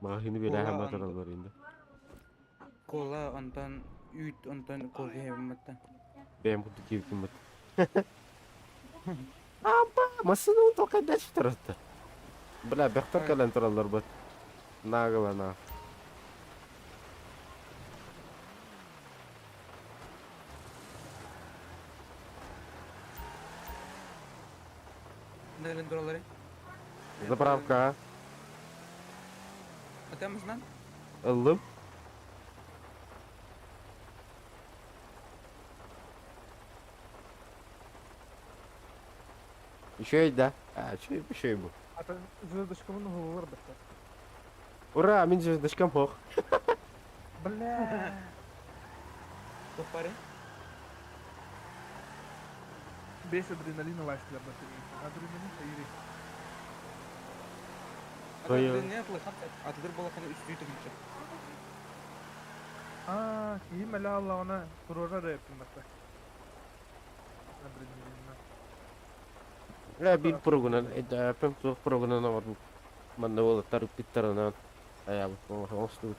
Мағыны бері Кола әм анды. атыралар енді. Кола онтон үүт онтон кофе хебматта. Бәм құтты киіп кімбіт. Аба, масыны толқай дәші тұрады. Бля, бәқтар кәлән тұралар бұт. Нагыла на. Нелен туралары. Заправка. Атамыздан. Ыллым. Еще и да. А, что еще и был. А то звездочка много выбор Ура, мин звездочкам хох. Бля. Топпары. Бес адреналина ластер Адреналин хаири. Твою. Не атлы Атлыр болаканы үч дүйт үмүчү. А, кийим эле алла турора да эптим бакта. Адреналин. Бля, бир прогунан, это пем тух прогунан бар. Манна болот тарып питтарынан. Ая, бу оңсту.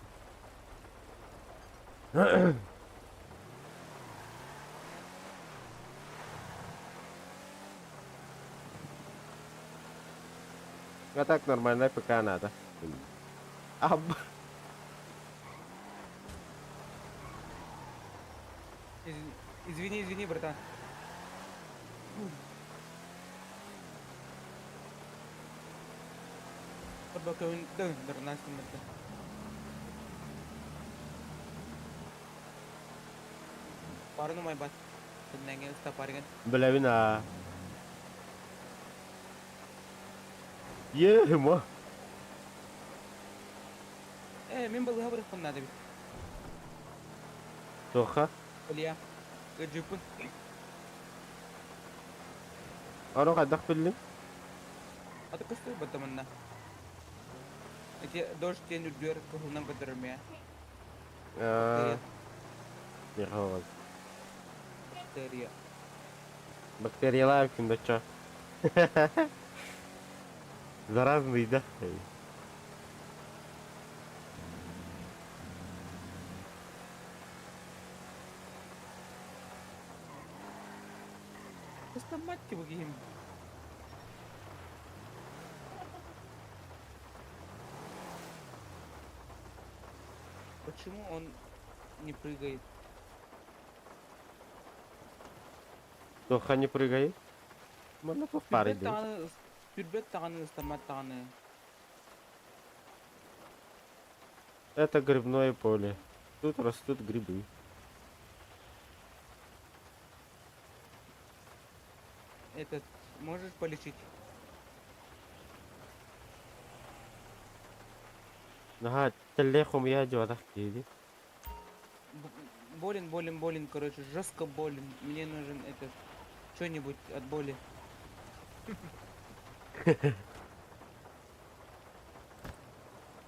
А так нормально ПК надо. Аб. Извини, извини, братан. Бакын дыр настымытты. Барын умай бат. Тиннәңе уста барган. Билэбин аа. Е, ма. Э, мен балыга барып надо бит. Тоха. Илья. Джипун. Аны кайдах биллиң? Аты көстөр баттамынна. Эти дождь тен үрдүөр кыһылынан көтөрмө. Аа. Не хавал. Бактерия. Бактериялар ким дача. Заразный, да? Ыстаммат бу киһим. Почему он не прыгает? Тоха не прыгай. Манна туох баар Түрбэт дии. даҕаны түрбэт даҕаны ыстаммат даҕаны. Это грибное поле. Тут растут грибы. Этот, можешь полечить? Наһаа тэллэй хомуйа дьуотах киһи. Болен, болен, болен, короче, жестко болен. Мне нужен этот, что-нибудь от боли.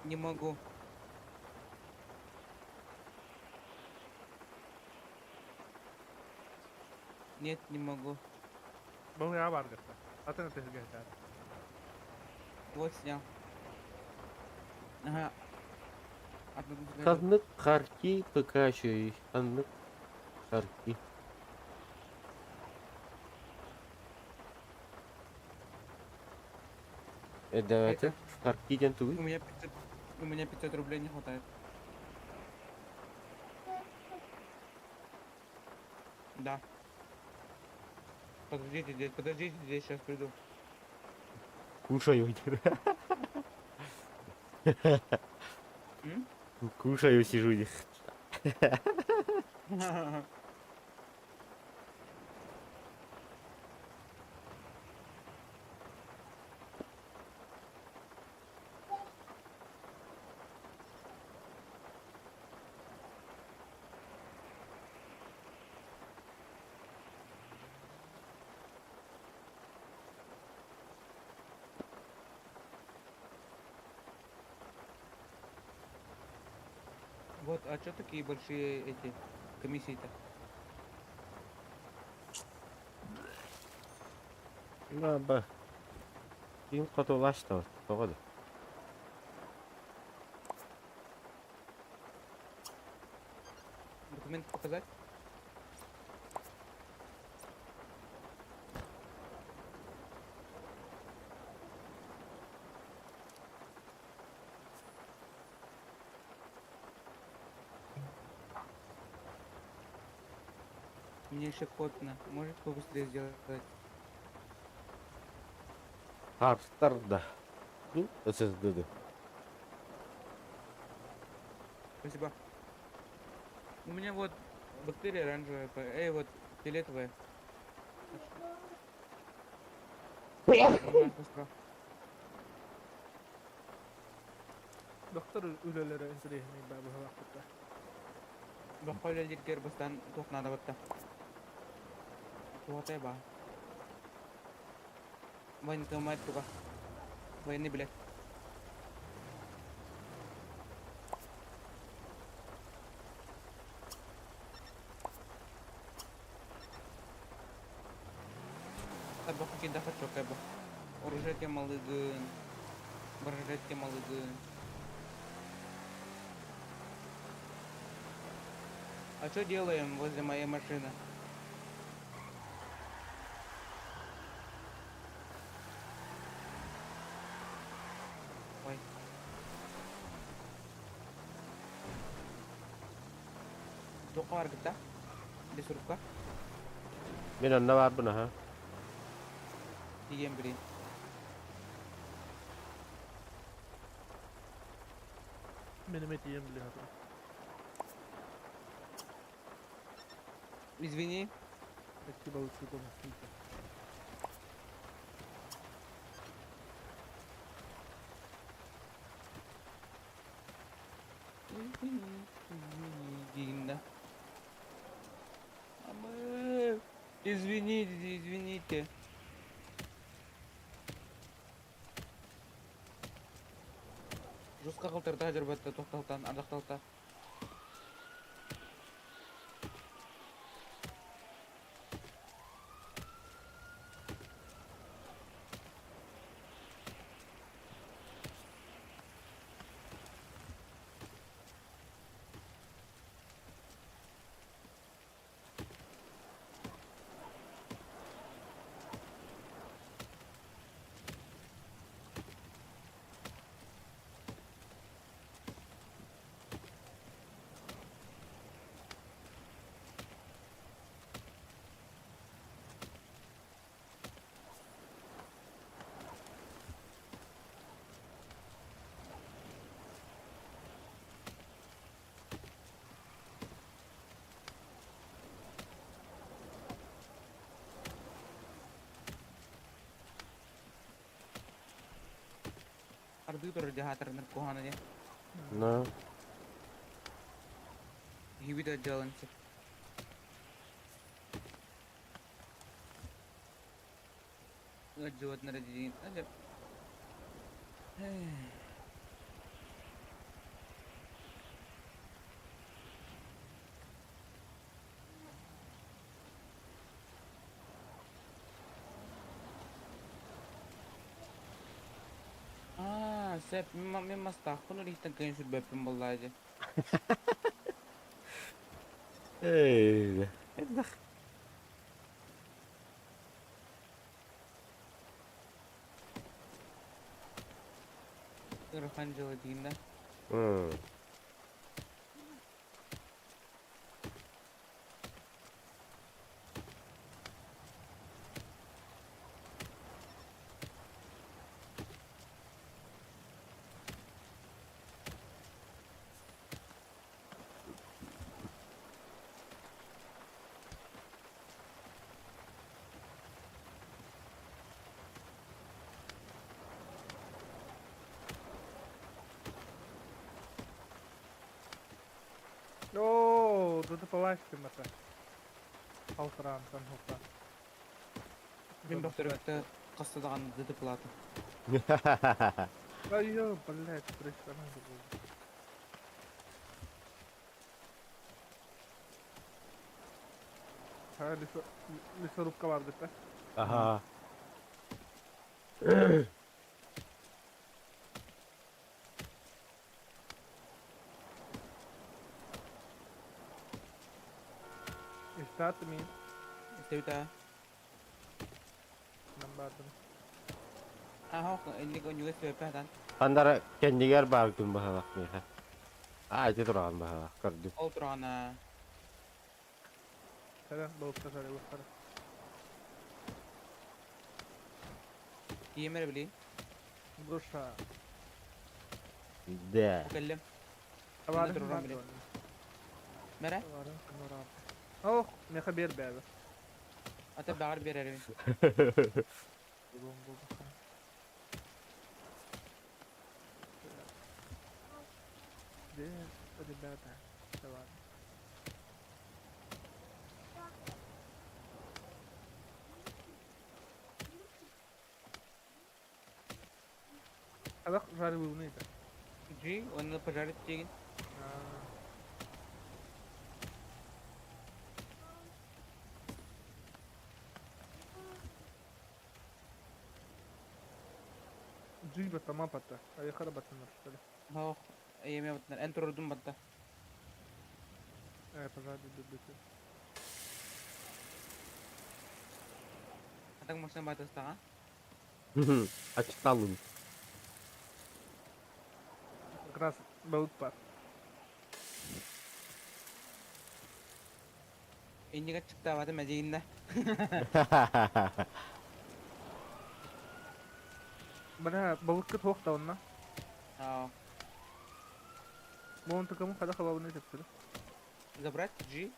Не могу. Нет, не могу. Балыга бар гытта. Атын тыһыгыһытар. Вот снял. Ага. Одну секунду. Ханнык харки ПК Ханнык харки. Давайте. Харки диэн тугуй? У меня 500, у меня 500 рублей не хватает. Да. Подождите здесь, подождите здесь, сейчас приду. Кушаю. М? Кушаю, сижу. Вот, а чё такие большие эти комиссии-то? Наба. Ким хотулашта тоҕо да. Документы показать? Мне щекотно. Можете побыстрее сделать? Харстарда. Ну, ССД. Спасибо. У меня вот бактерия оранжевая, эй, вот фиолетовая. Ага, быстро. Доктор үлэлэрэ интэриэһинэй баа быһалаахпытта. Бахха үлэлииргэр бастаан туох наада батта? Туохатай баа. Военкомат туга. Военный билет. Табахха киирдэххэ чуоккай бу. Оружие темалыгын, бронежилет темалыгын. А что делаем возле моей машины? Ой. Туохха баргыта? Лесорубка? Мин онно баарбын аха. Тиийэн билин. Мин эмиэ тиийэн билиһэ турар. Извини. Икки балыксыт оҥостуута. Извини, извини, диигин да. Амы, извините, извините. Жестко қалтырда жүрбәтті тоқталтан, ардақталта. Ардыы турар дьаһаатарынар куһаҕана диэн. На. Киһибит дьыалан сөп. Ыалдьыбатын эрэ диигин. Аа, сөп, мин мастаахпын илииттэн кыайан сүрбэппин буоллаа дии. Эй, элбэх. Ыарахан дьыала диигин да. Оо, ДТП-лаачтым это. Алтыраантан хута. Мин бөхтөрөктө хаста даҕаны ДТП-лаатым. Да ё, блядь, прикольно было. Ha, лесорубка бар да? Ага. Истаат мин Истэбит аа. Намбаатым. Аха, инник онньуга сүөппэ хатан. Хандара кэннигэр бааргын баһалах миэхэ. Аа, ити тураҕын баһалах көрдүм. Ол тураҕына Кэлэн болукта сарылыктара. Ийэм эрэ билии. Душа. Да. Бу кэллим. Табаарыҥ турарым баар били. дуо? Мэрэ? Табаарыҥ кынураат. Ох, миэхэ биэр бээбэ. Ата баҕар биэрэрбин. Булуом буолбаха. Где, ребята? Давай. Хадах жарылыгын ыйда. Джи, онно пожарить диигин. Джи баттама батта. Айхара баттанар, что ли? Ох, эйэмэ баттанар. Эн турурдум батта. Пожарить дубите. Атак машина батыстаҕа. Ачталын. Как раз балык бар. Иннигэр чыктаабатым эдьиийиннэ. Бля, балыккыт суох да онно. Аа. Бу онтукамы хада халабыны төптөрү. Забрать G.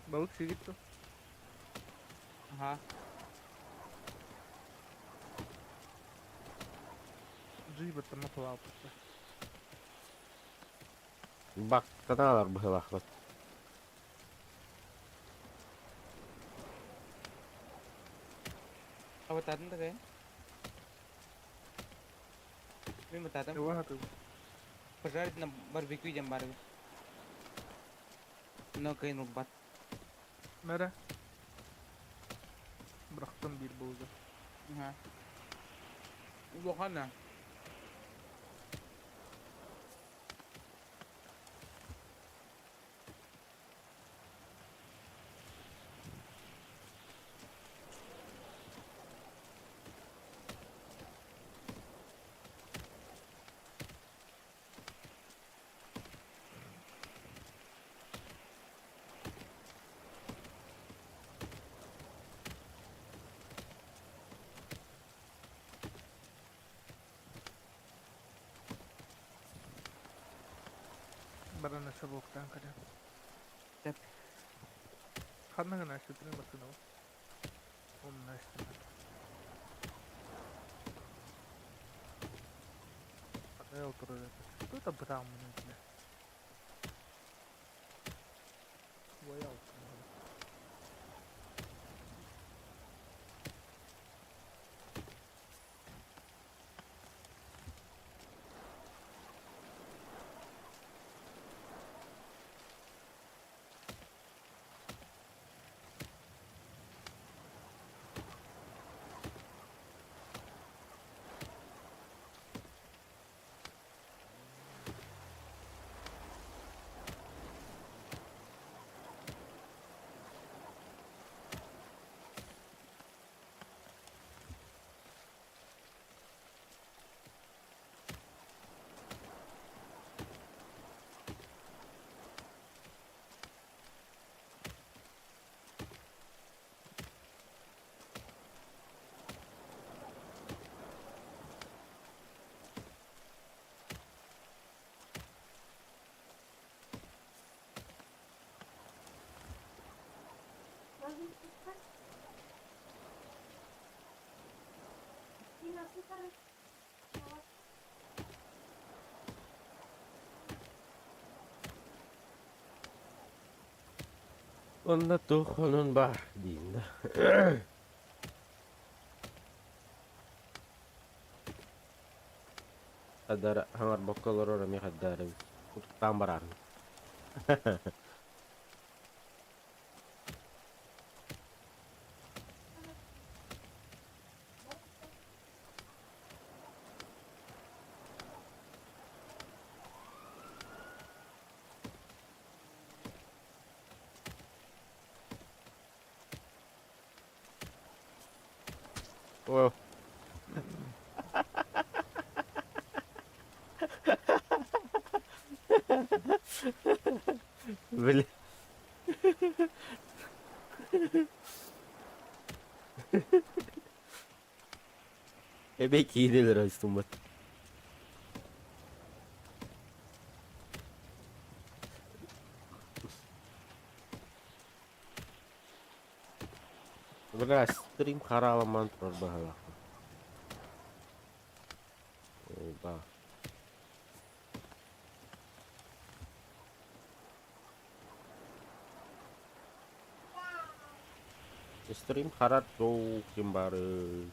Балык сиигит дуо? Ага. G баттама палааппыта. Бактаналар быһылаахпыт. Абатаатын да кайын. Мин батаатым. Эва хатым. Пожарить на барбекю диэн баар эбит. Но кыайан ылбат. Мэрэ. Бырахтым биир буолга. Аха. Улахан Баран өссө буоктаан кэлэн. Сөп. Ханна гына сүтүрүн бассынабын. Умна истимэт. Ээ турар этэ. Кто-то бытааммын бile. Онно туох хонон баар диин да. Хадара хаҥарбакка олорор эмиэ хайдаар эбит. Утуктаан бараарын. О. Бля. Эбэ киирэлэр айстыммат. Бля, стрим хараламан турар баһылаах. Ба. Стрим харар ким бары.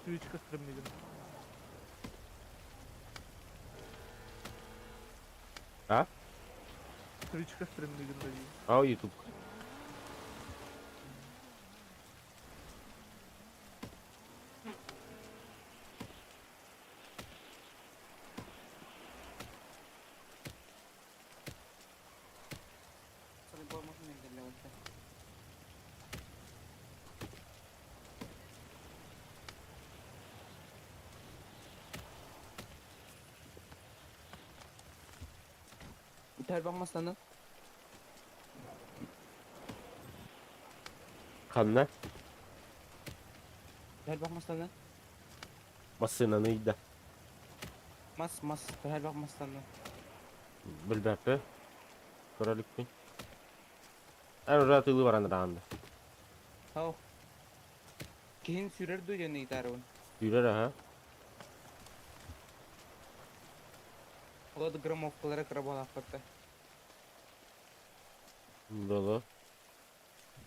Твичка стримнигин. А? Твичка стримнигин дии. А YouTube. Terban masanı. Ханна? Terban masanı. Массыынаны ыйда. Мас мас. Terban masanı. Билбэппэ. Көрө иликпин. Эн уже атыылыы баран ыраҕан да. Хау. Киһин сүүрэр дуу диэн ыйытаарыбын. Сүүрэр аһа. Ол да громовкалара кыра буолаахпатта. Боло.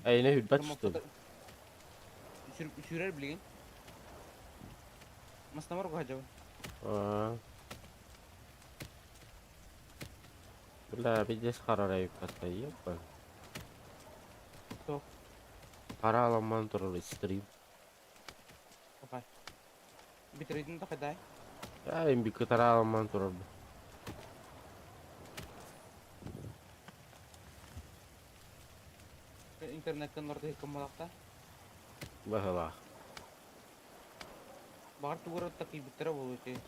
Эйне хүрбэт что ли? Сүүрэр билигин. Маснамар кухадьабын. Аа. Бля, пиздец харара юкката, ёпа. Туох? Хараламан турар стрим. Окай. Битрейдин да хайдай. Аа, имби кытараламан турар. Интернеттен орда хиккам балакта. Баһылаах. Баҕар тугура такыйбыттара буолуо ити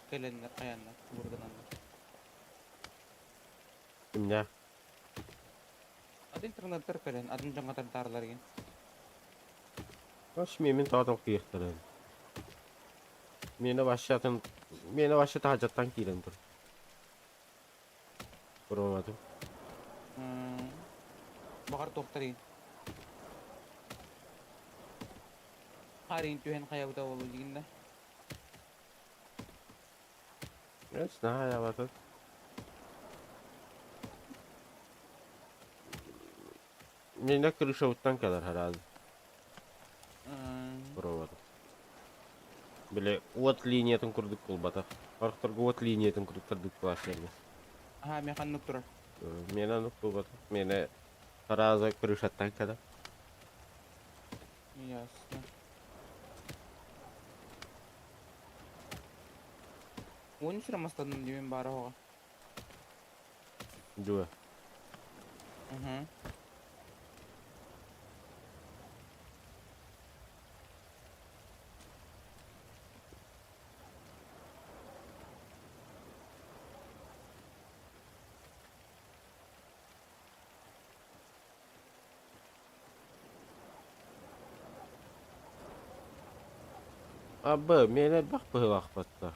кэлэннэр хайааннар тугурдананнар. Кимнээх? Атын интернеттер кэлэн атын дьоҥҥо тардаарлар игин. Аш миэмин тоҕо толкуйахтарын. Миэнэ вообще атын миэнэ вообще таһырдьаттан киирэн тур. Пробоватым. Баҕар туохтарый? Харин түһэн хайабыта буолуо дигин да. Не знаю, я тут. Менә крышауттан кэлэр харааз провода. Били уот линиятын курдук буолбатах. Орохторго уот линиятын курдук тардык плащерга. Аха, мен ханнык турар. Миэнэ оннук буолбатах. Миэнэ харааза крышаттан кэлэр. Ясно. Уон үс рамастанным диэн баара оҕо. Дуо? Угу. Абы, миэнэ элбэх быһыылаахпатта.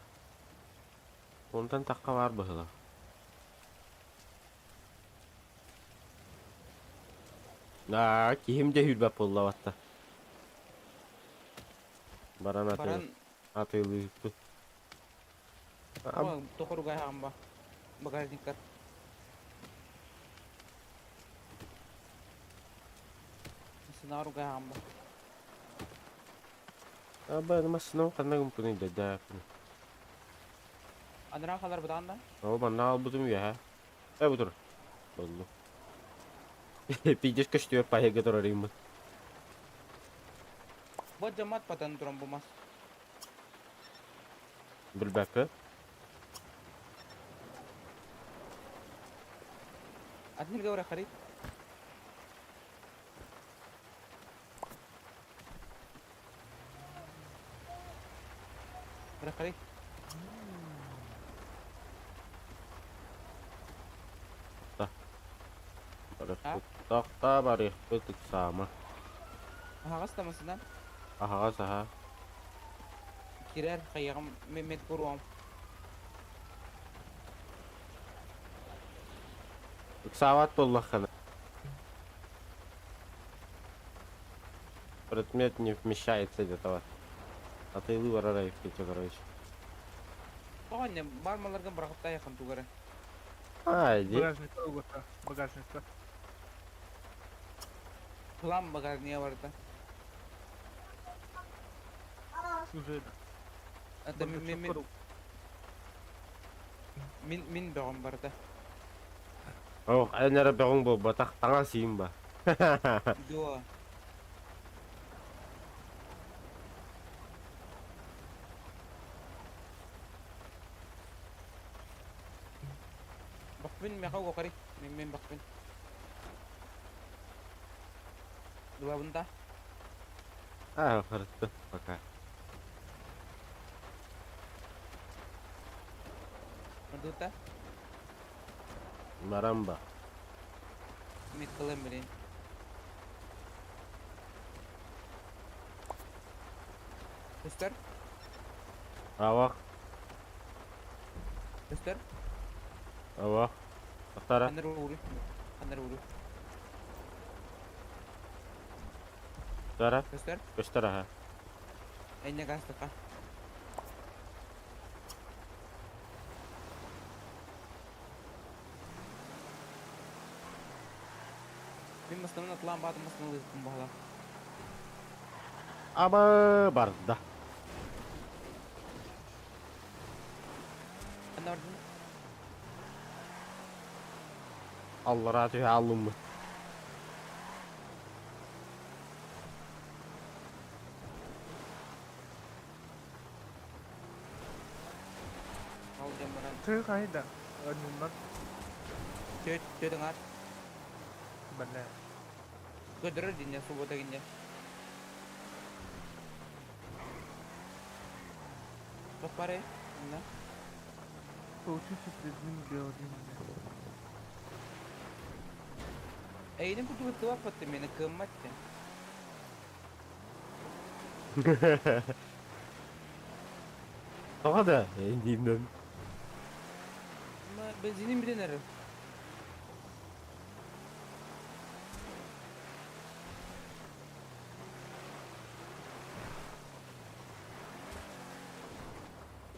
Онтон тахха баар быһыылаах. Аа, киһим дьэ сүүрбэт буолла Баран атыы Баран атыылыыппыт. О, тохоругай хаамба. Багажниктар. Сынааругай хаамба. Аба, массыынам ханна гымпыный дайдааппын. Анараа халар бытаан да? Ол манна албытым үөһэ. Э, бу тур. Боллу. Пиздец көстүө паһыга турар иммын. Бу дьамат патан туран бу мас. Билбэппин. Атын говоря харит. Харит. Барыхпыт барыхпыт ыксаама. Аһаҕас тамасынан Аһаҕас аһа. кирэр хайаҕым мет куруом. Ыксаабат буоллаххына. Предмет не вмещается где-то вот. Атыылыы барар эбиккин короче. Тоҕо бар маларгын бырахыттайахын тугары. А, иди. Багажникка угута. Багажникка. План багажнига барда. Уже Это мен мен мин мин бөҕөм барда. Ох, эн эрэ бөҕүҥ буолбатах, таҥас иим ба. Дуо. Бахпын меха уохари. Мен мен бахпын. Главында. А, хорошо, пока. Мадута. Марамба. Миткалым блин. Көстөр? Авах, Көстөр? авах. Атара. Анар уру. Анар уру. Тара. Көстөр? Көстөр аха. Энне гастыка. Мин маснамын атлаан баатым масналы ыыппын баһала. Аба барда. Анна бардын. Аллара түһэ аллыммыт. Ол дем баран. Ты кайда? Аннан Төт төтөң ар. бля. Көдөрөр динне суббота кинне. Тох бары. Инна. Получите предмет белый. Эйдин куту туак батты мени кымматты. Тоҕо да, диимнэн. Бензинин билен эрэ.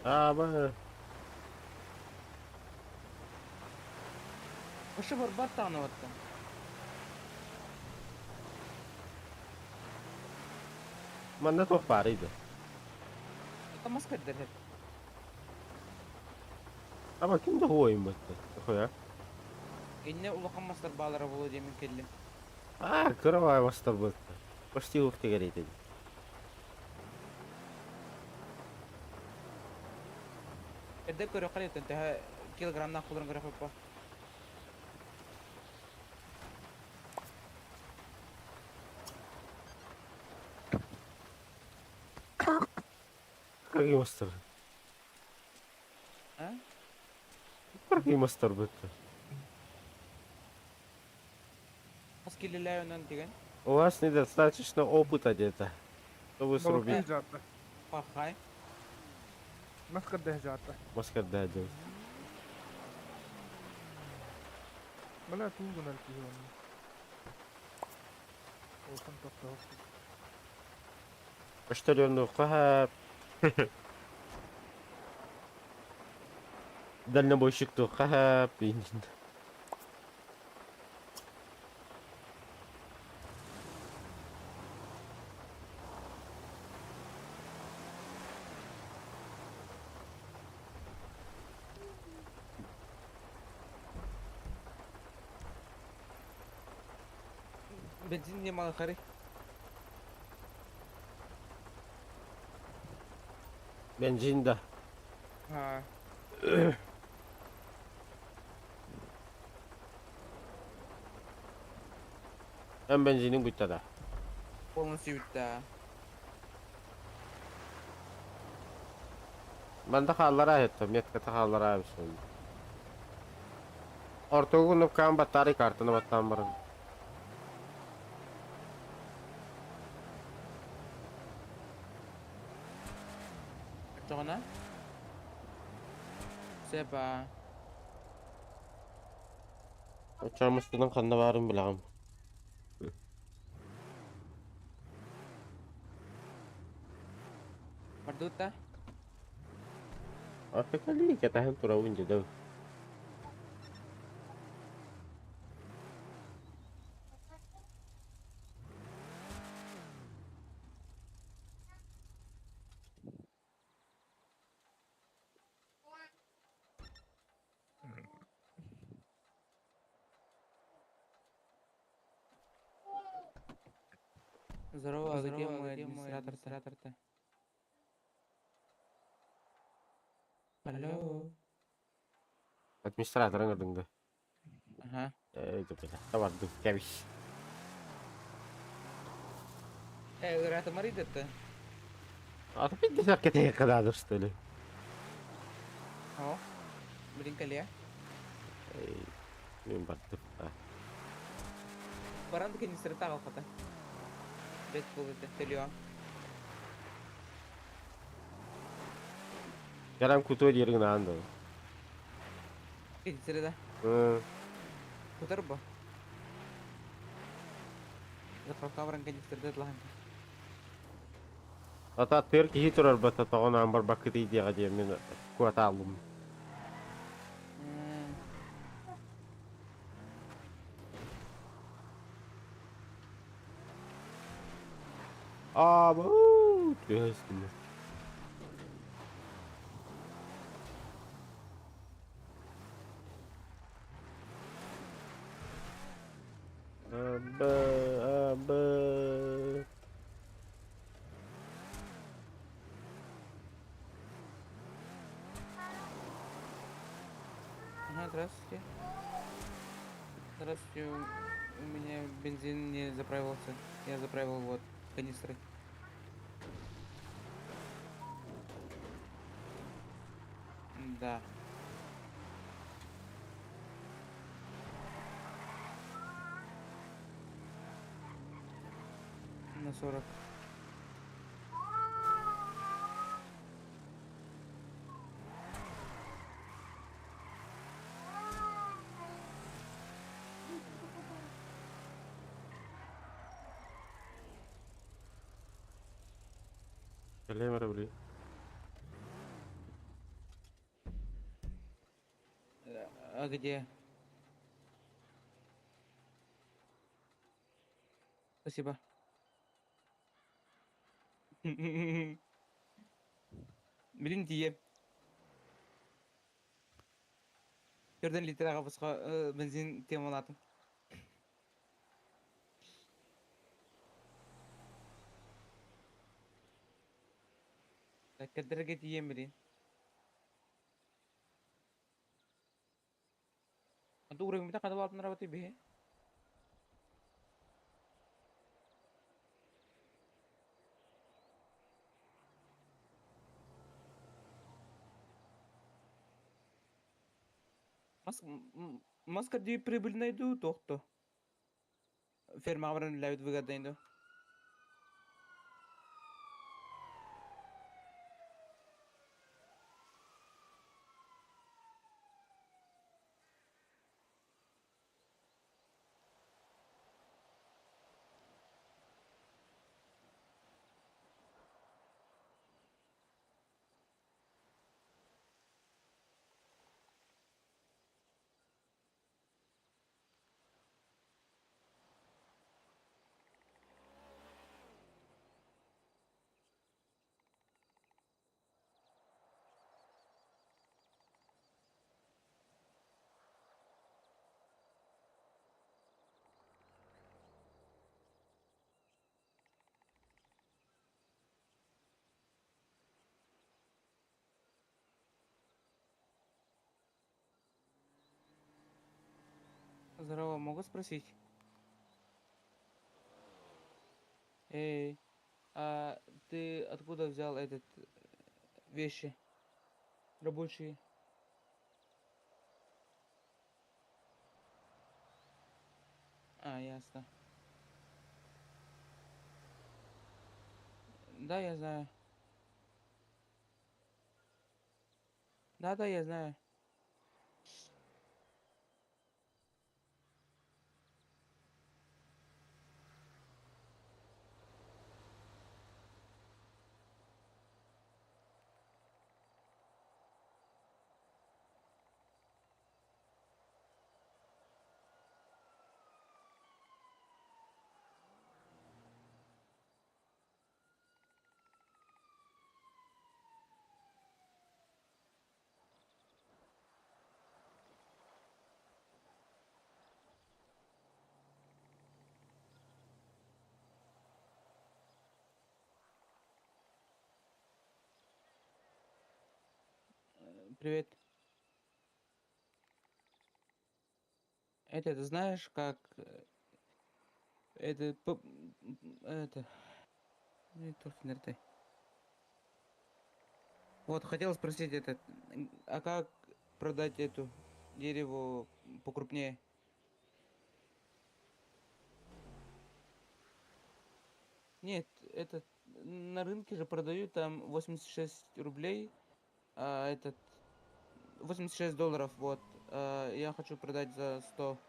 Аба. Хошу барбат даҕаны оттон. Манна туох баарый да? Оттон мас көрдөрөр. Аба ким да хуойумматта. Хуя. Иннэ улахан мастар баалара буолуо диэмин кэллим. А, кыра мастар бытта. Почти ух тегерейте. Эрдэ көрүөххэ диэттэн төһө килограммнаах буоларын көрөхпүт Какие мастер? А? Какие мастер бытта? Хас килилээх деген? У вас недостаточно опыта где-то, чтобы срубить. Балыктыы Пахай. Мас көрдөһө дьаата. Маскарда делать. Бля, туу гынар киһи онно. Улахан тохтоох. Почтальонну хаһап. Дальнобойщик ту хаһап. Бензин не мало хары. Бензин да. А. Эн бензиниҥ бүттэ да? Полностью бүттэ. Манна хааллараа иһиттэ, метката хааллараа эбит. Ортогу кнопкаҕын баттаары картаны баттаан баран. Оччоҕуна? Сөп аа. Оччоҕо ханна баарын билэҕим. Бардыбыт да? Артыкалыы кэтэһэн турабын дьэ Здорово, а где мой администратор-то? Алло. Администратор ыҥырдыҥ да? Ага. Ээ, табардым, кэбис. Э, ыраатымарый да А ты пятьдесят кэтэһиэххэ наада, что ли? О, блин, кэлиэ. Эй, мин бардым. Баран канистры аҕалбата. Бэт буолуо төлүө. Кэлэн кутуо диэриҥ наан да. Канистры да. Кутар бо. Заправка баран канистры лахан. Ата тыр киһи турар бата тоҕон аан барбаккытый диэҕэ диэн мин куотаалым. Аа, түһэстим. Аба, аба. Ага, здравствуйте. Здравствуйте, у меня бензин не заправился. Я заправил вот канистры. Да. На 40. Кэлиэм эрэ били. А где? Спасибо. Билин тиийэ. Төрдөн литраҕа босхо бензин темалаатым. Кэрдэргэ тиийэн билин. Анту уровень хата улаатыннарабыт биһи. Мас мас кэрдии прибыльнай дуу туох дуу? Фермаҕа баран үлэлээбит выгоднай дуу? Здорово, могу спросить? Эй, а ты откуда взял этот вещи рабочие? А, ясно. Да, я знаю. Да-да, я знаю. Привет. Это ты знаешь, как это это Вот хотел спросить этот, а как продать эту дерево покрупнее? Нет, этот на рынке же продают там 86 рублей, а этот 86 долларов, вот. А, я хочу продать за 100.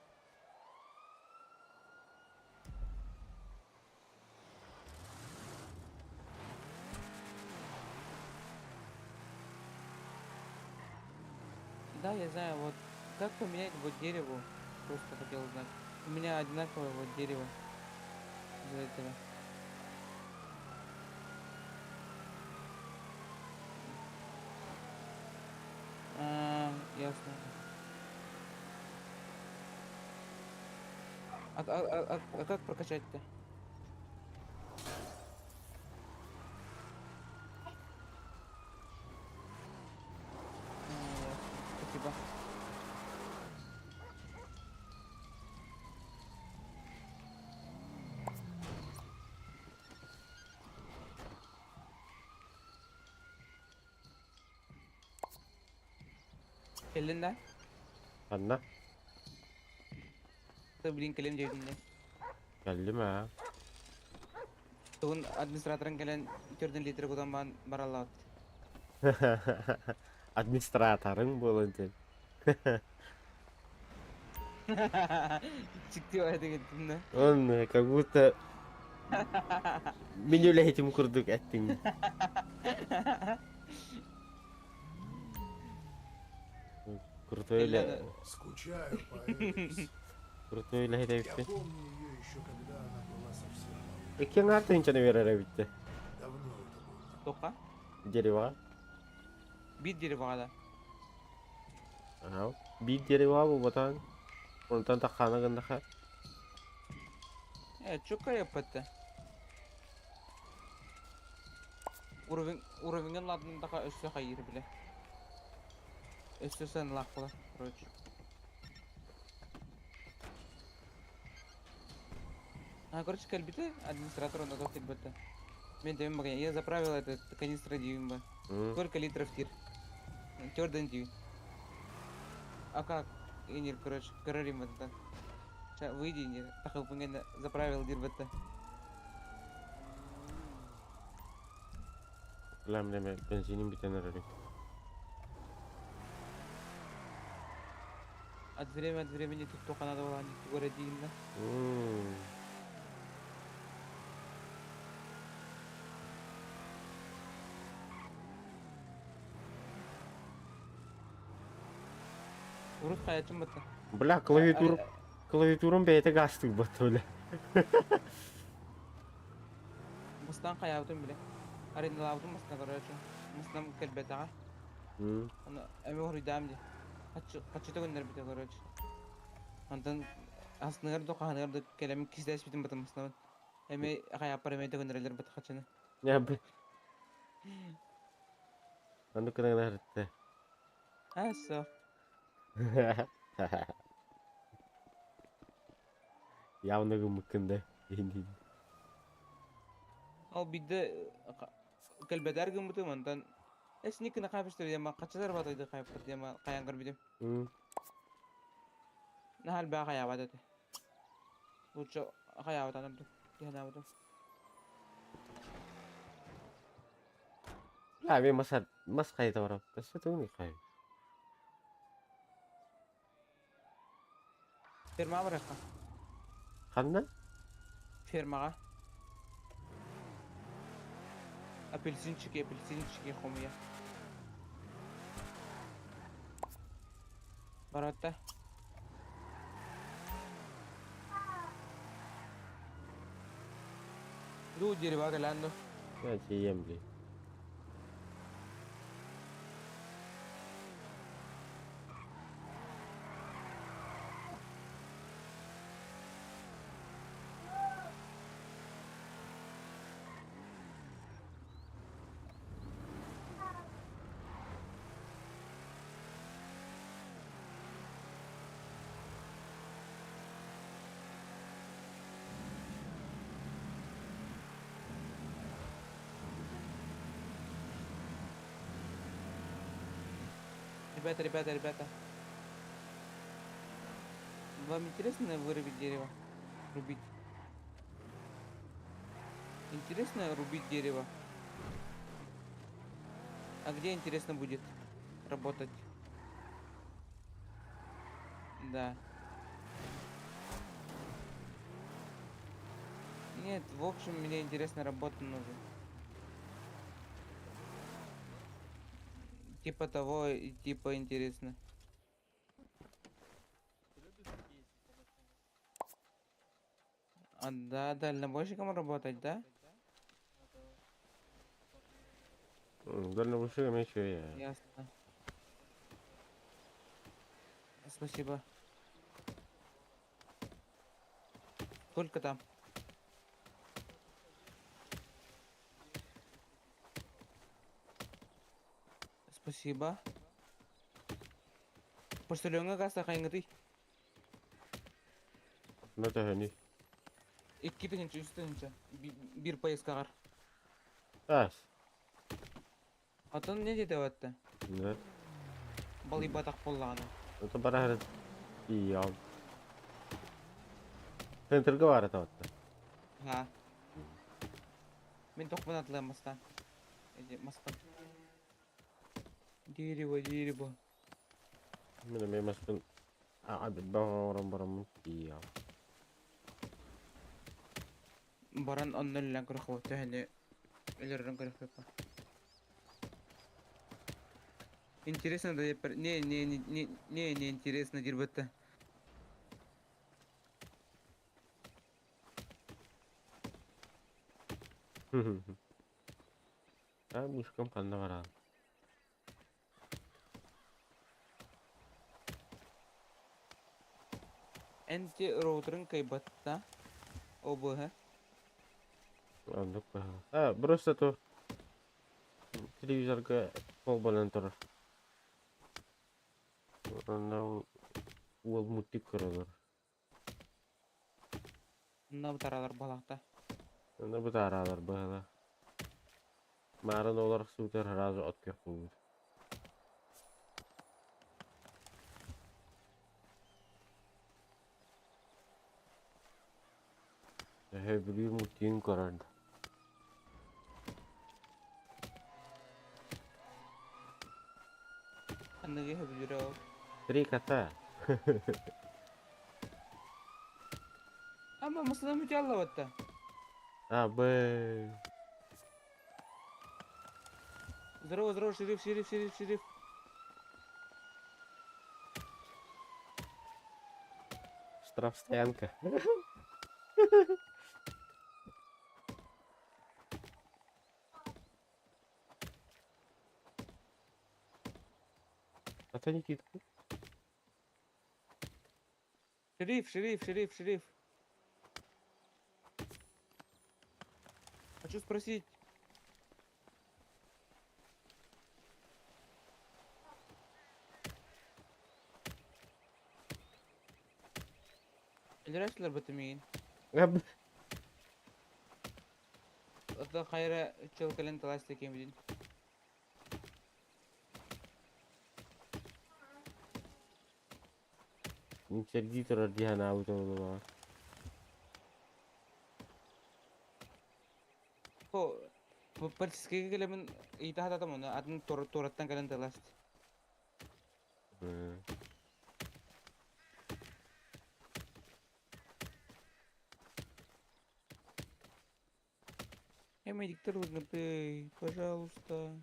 Да, я знаю, вот как поменять вот дереву, просто хотел узнать. У меня одинаковое вот дерево из-за этого. А, ясно. А как прокачать-то? А, ясно. Спасибо. Кэллин да? Ханна? Блин, кэлэн диэбитин дии. Кэллим ээ. Тугун администраторын кэлэн төрдүн литр кутан баан бараллаат. Администраторыҥ буолан син. Чикти этигиттин да. Он как будто мин үлэһитим курдук эттиҥ. Крутой Кэллэ үлэ аны Скучаю по Элис. крутой үлэһит Я эбиппин. помню ее еще, когда она была совсем малышкой. Икки аҥаар тыһыынчаны биэрэр эбит Давно это было. Туохха? Деревоҕа. Биир деревоҕа да. Аһаа. Биир деревоҕа буолбатаҕын. Онтон таххаана гыннаха. Э, чукка эппэтте. Уровень уровеньын ладындаха өссө хайыыр билэ. Өссө сыаналаах буолар, короче. А, короче, кэлбитэ, администратор онно туох кэлбэтэ. Мен дэбин багай, я заправил этот канистра диибин ба. Сколько литров тир? Тёрден диибин. А как? Инир, короче, көрөр баттан. Ща, выйди, инир. Тахылпын заправил дир батта. Лам лэм бензинин бүтэн эрэрин. От время от времени тут только надо было не городе да. Урут хайачым батта. Бля, клавиатура клавиатурам бэйэтэ гаастык бля. Мустан хайаабытын биле. Арендалаабытын масна короче. Мустан кэлбэтэҕэ. Аны эми хоруйдаам дии. Хаччыта көннөрбүтэ короче. Онтон асныгар да хаһаныгар да кэлэмин кистэспитин батым маснабын. Эми хайааппар эми да көннөрөлөр бат хаччыны. Я б. Аны кына гына А, все. Явно гыммыккын да. Ол бидде кэлбэтэр гыммытым онтон эсниккина хаапыстыр диэма хаччылар батайды хайппыт диэма хайан көрбүтүм. Наһаа элбэх хайаабат этэ. Лучше хайаабатан ордук диһанаабытым. Бля, мен мас мас хайта барам. Өссө тугун хай. Фермаҕа барыахха. Ханна? Фермаҕа. Апельсинчики, апельсинчики хомуйа. Баратта. Ду дерева кэлээн ду. Я тиийэм бли. Ребята, ребята, ребята. Вам интересно вырубить дерево? Рубить. Интересно рубить дерево? А где интересно будет работать? Да. Нет, в общем, мне интересно работа нужна. Типа того и типа интересно. А, да, дальнобойщиком работать, да? Дальнобойщиком еще я. Ясно. Спасибо. Сколько там? Спасибо. Почтальонга гаста хайыңытый. Ну төһөнүй? 2 тыһыынча, 3 тыһыынча. Биир поездкаҕар. Таас. Атын не диэтэ батта? Да. Балыйбатах буоллаҕына. Это барар тиийэҕин. Центрга баар этэ Ха. Мин тохпун атылыам бастаан. Эти маспын. Дерево, дерево. Мин эмиэ маспын билбэх оҥорон бараммын тиийэҕин. Баран онно үлэлээн көрүөххэ төһөнү өлөрөрүн көрүөхпүт. Интересно да не не не не не не интересно диир А мышкам ханна баран. Эн ити роутерыҥ кыайбатта ОБХ. Оннук быһыылаах. А, просто то телевизорга холбонон турар. Онно уол мультик көрөлөр. Онно бытаралар балахта. Онно бытаараалар быһыылаах. Маарын олор сутар сразу от күөх буолбут. Төһө бүлүү мультигын көрөр да. Аныгы сөбүлүүрэ ол. Три кота. Ама масына мүтэ аллабатта. А, Б. Здорово, здорово, шериф, шериф, шериф, шериф. Штрафстоянка. А то Никитку. Шериф, шериф, шериф, шериф. Хочу спросить. Өлөрөөччүлэр бытымыйын. А, Ото хайра чыл кэлэн талаас кембидин. Сергей турар дии санаабыт буолуоҕа. Хо полицейскийгэ кэлэмин ыйыта хататам оны атын туораттан кэлэн талаас. Я медиктер ты, пожалуйста.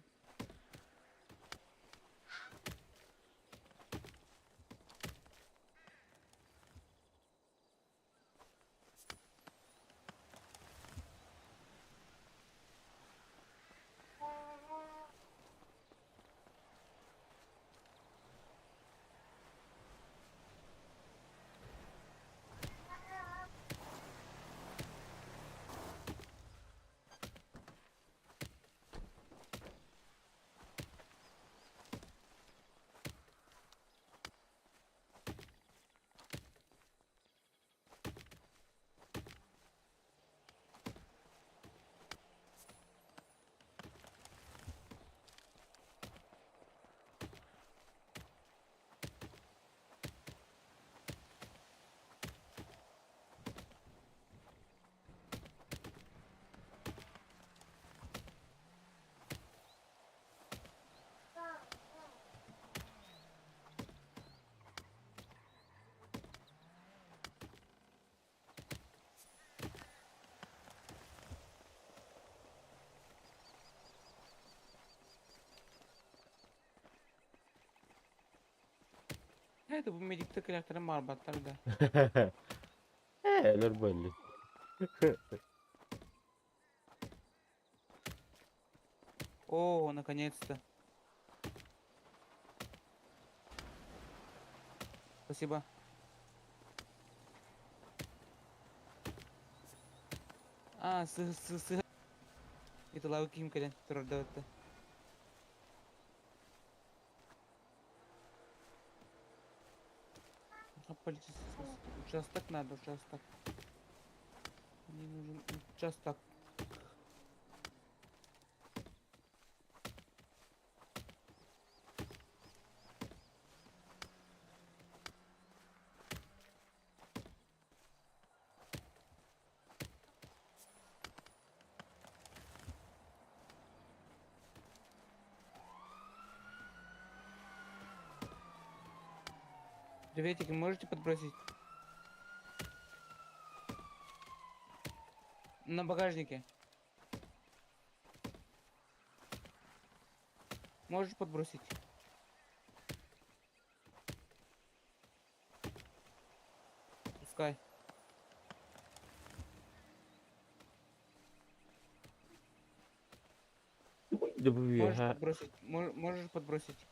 Это бу медиктер кэлэхтэрин баҕарбаттар да. Ээ, өлөр буолли. О, наконец-то. Спасибо. А, с с с. Это лавы ким кэлэн турарда. Полицейский участок надо, участок. Мне нужен участок. Приветики, можете подбросить? На багажнике. Можешь подбросить? Можешь Үөһэ подбросить? Можешь подбросить?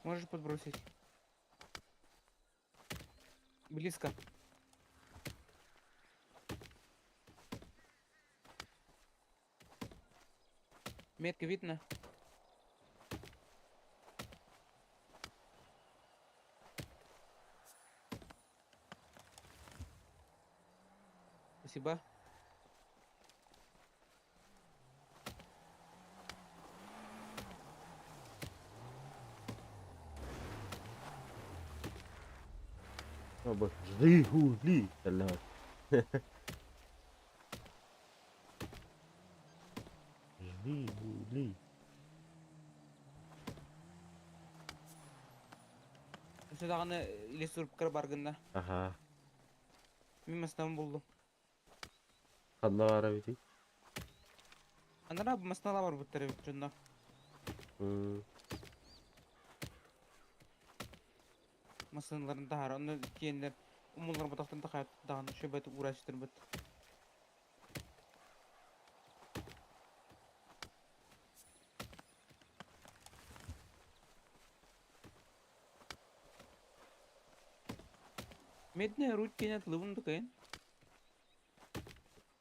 Можешь подбросить? Близко. Метка видно? Спасибо. Абы Жигули тэллэҕэ. Жигули. Өссө даҕаны лесорубкар баргынна. Аха. Мин массыынабын буллум. Ханна баар эбитий? Анараа массыынала барбыттар эбит дьоннор. Массыыналарын таһаара онно тиэннэр умулларбатахтан даҕаны шөбөт уурааччытырбыт. Медная руть диэн атылыбын да кыайан.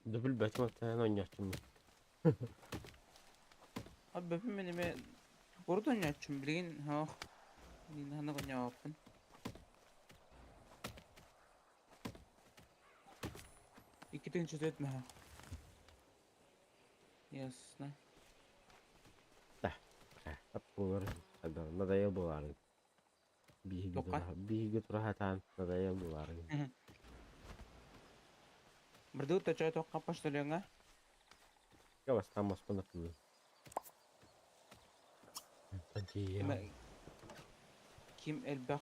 Да билбэтим оттон оонньооччуммун. Аббаппын мин эмэ урут оонньооччум билигин ох ханнык оонньообоппун. 2 4 мөһө. Ясно. Да. Буолар. Надоел буоларын. Биһиги Тоққа? Биһиги тура сатаан надоел буоларын. Бырдыы точо тоққа почтальоҥҥа. Я бастаан моспун атылыы. Ким элбэх.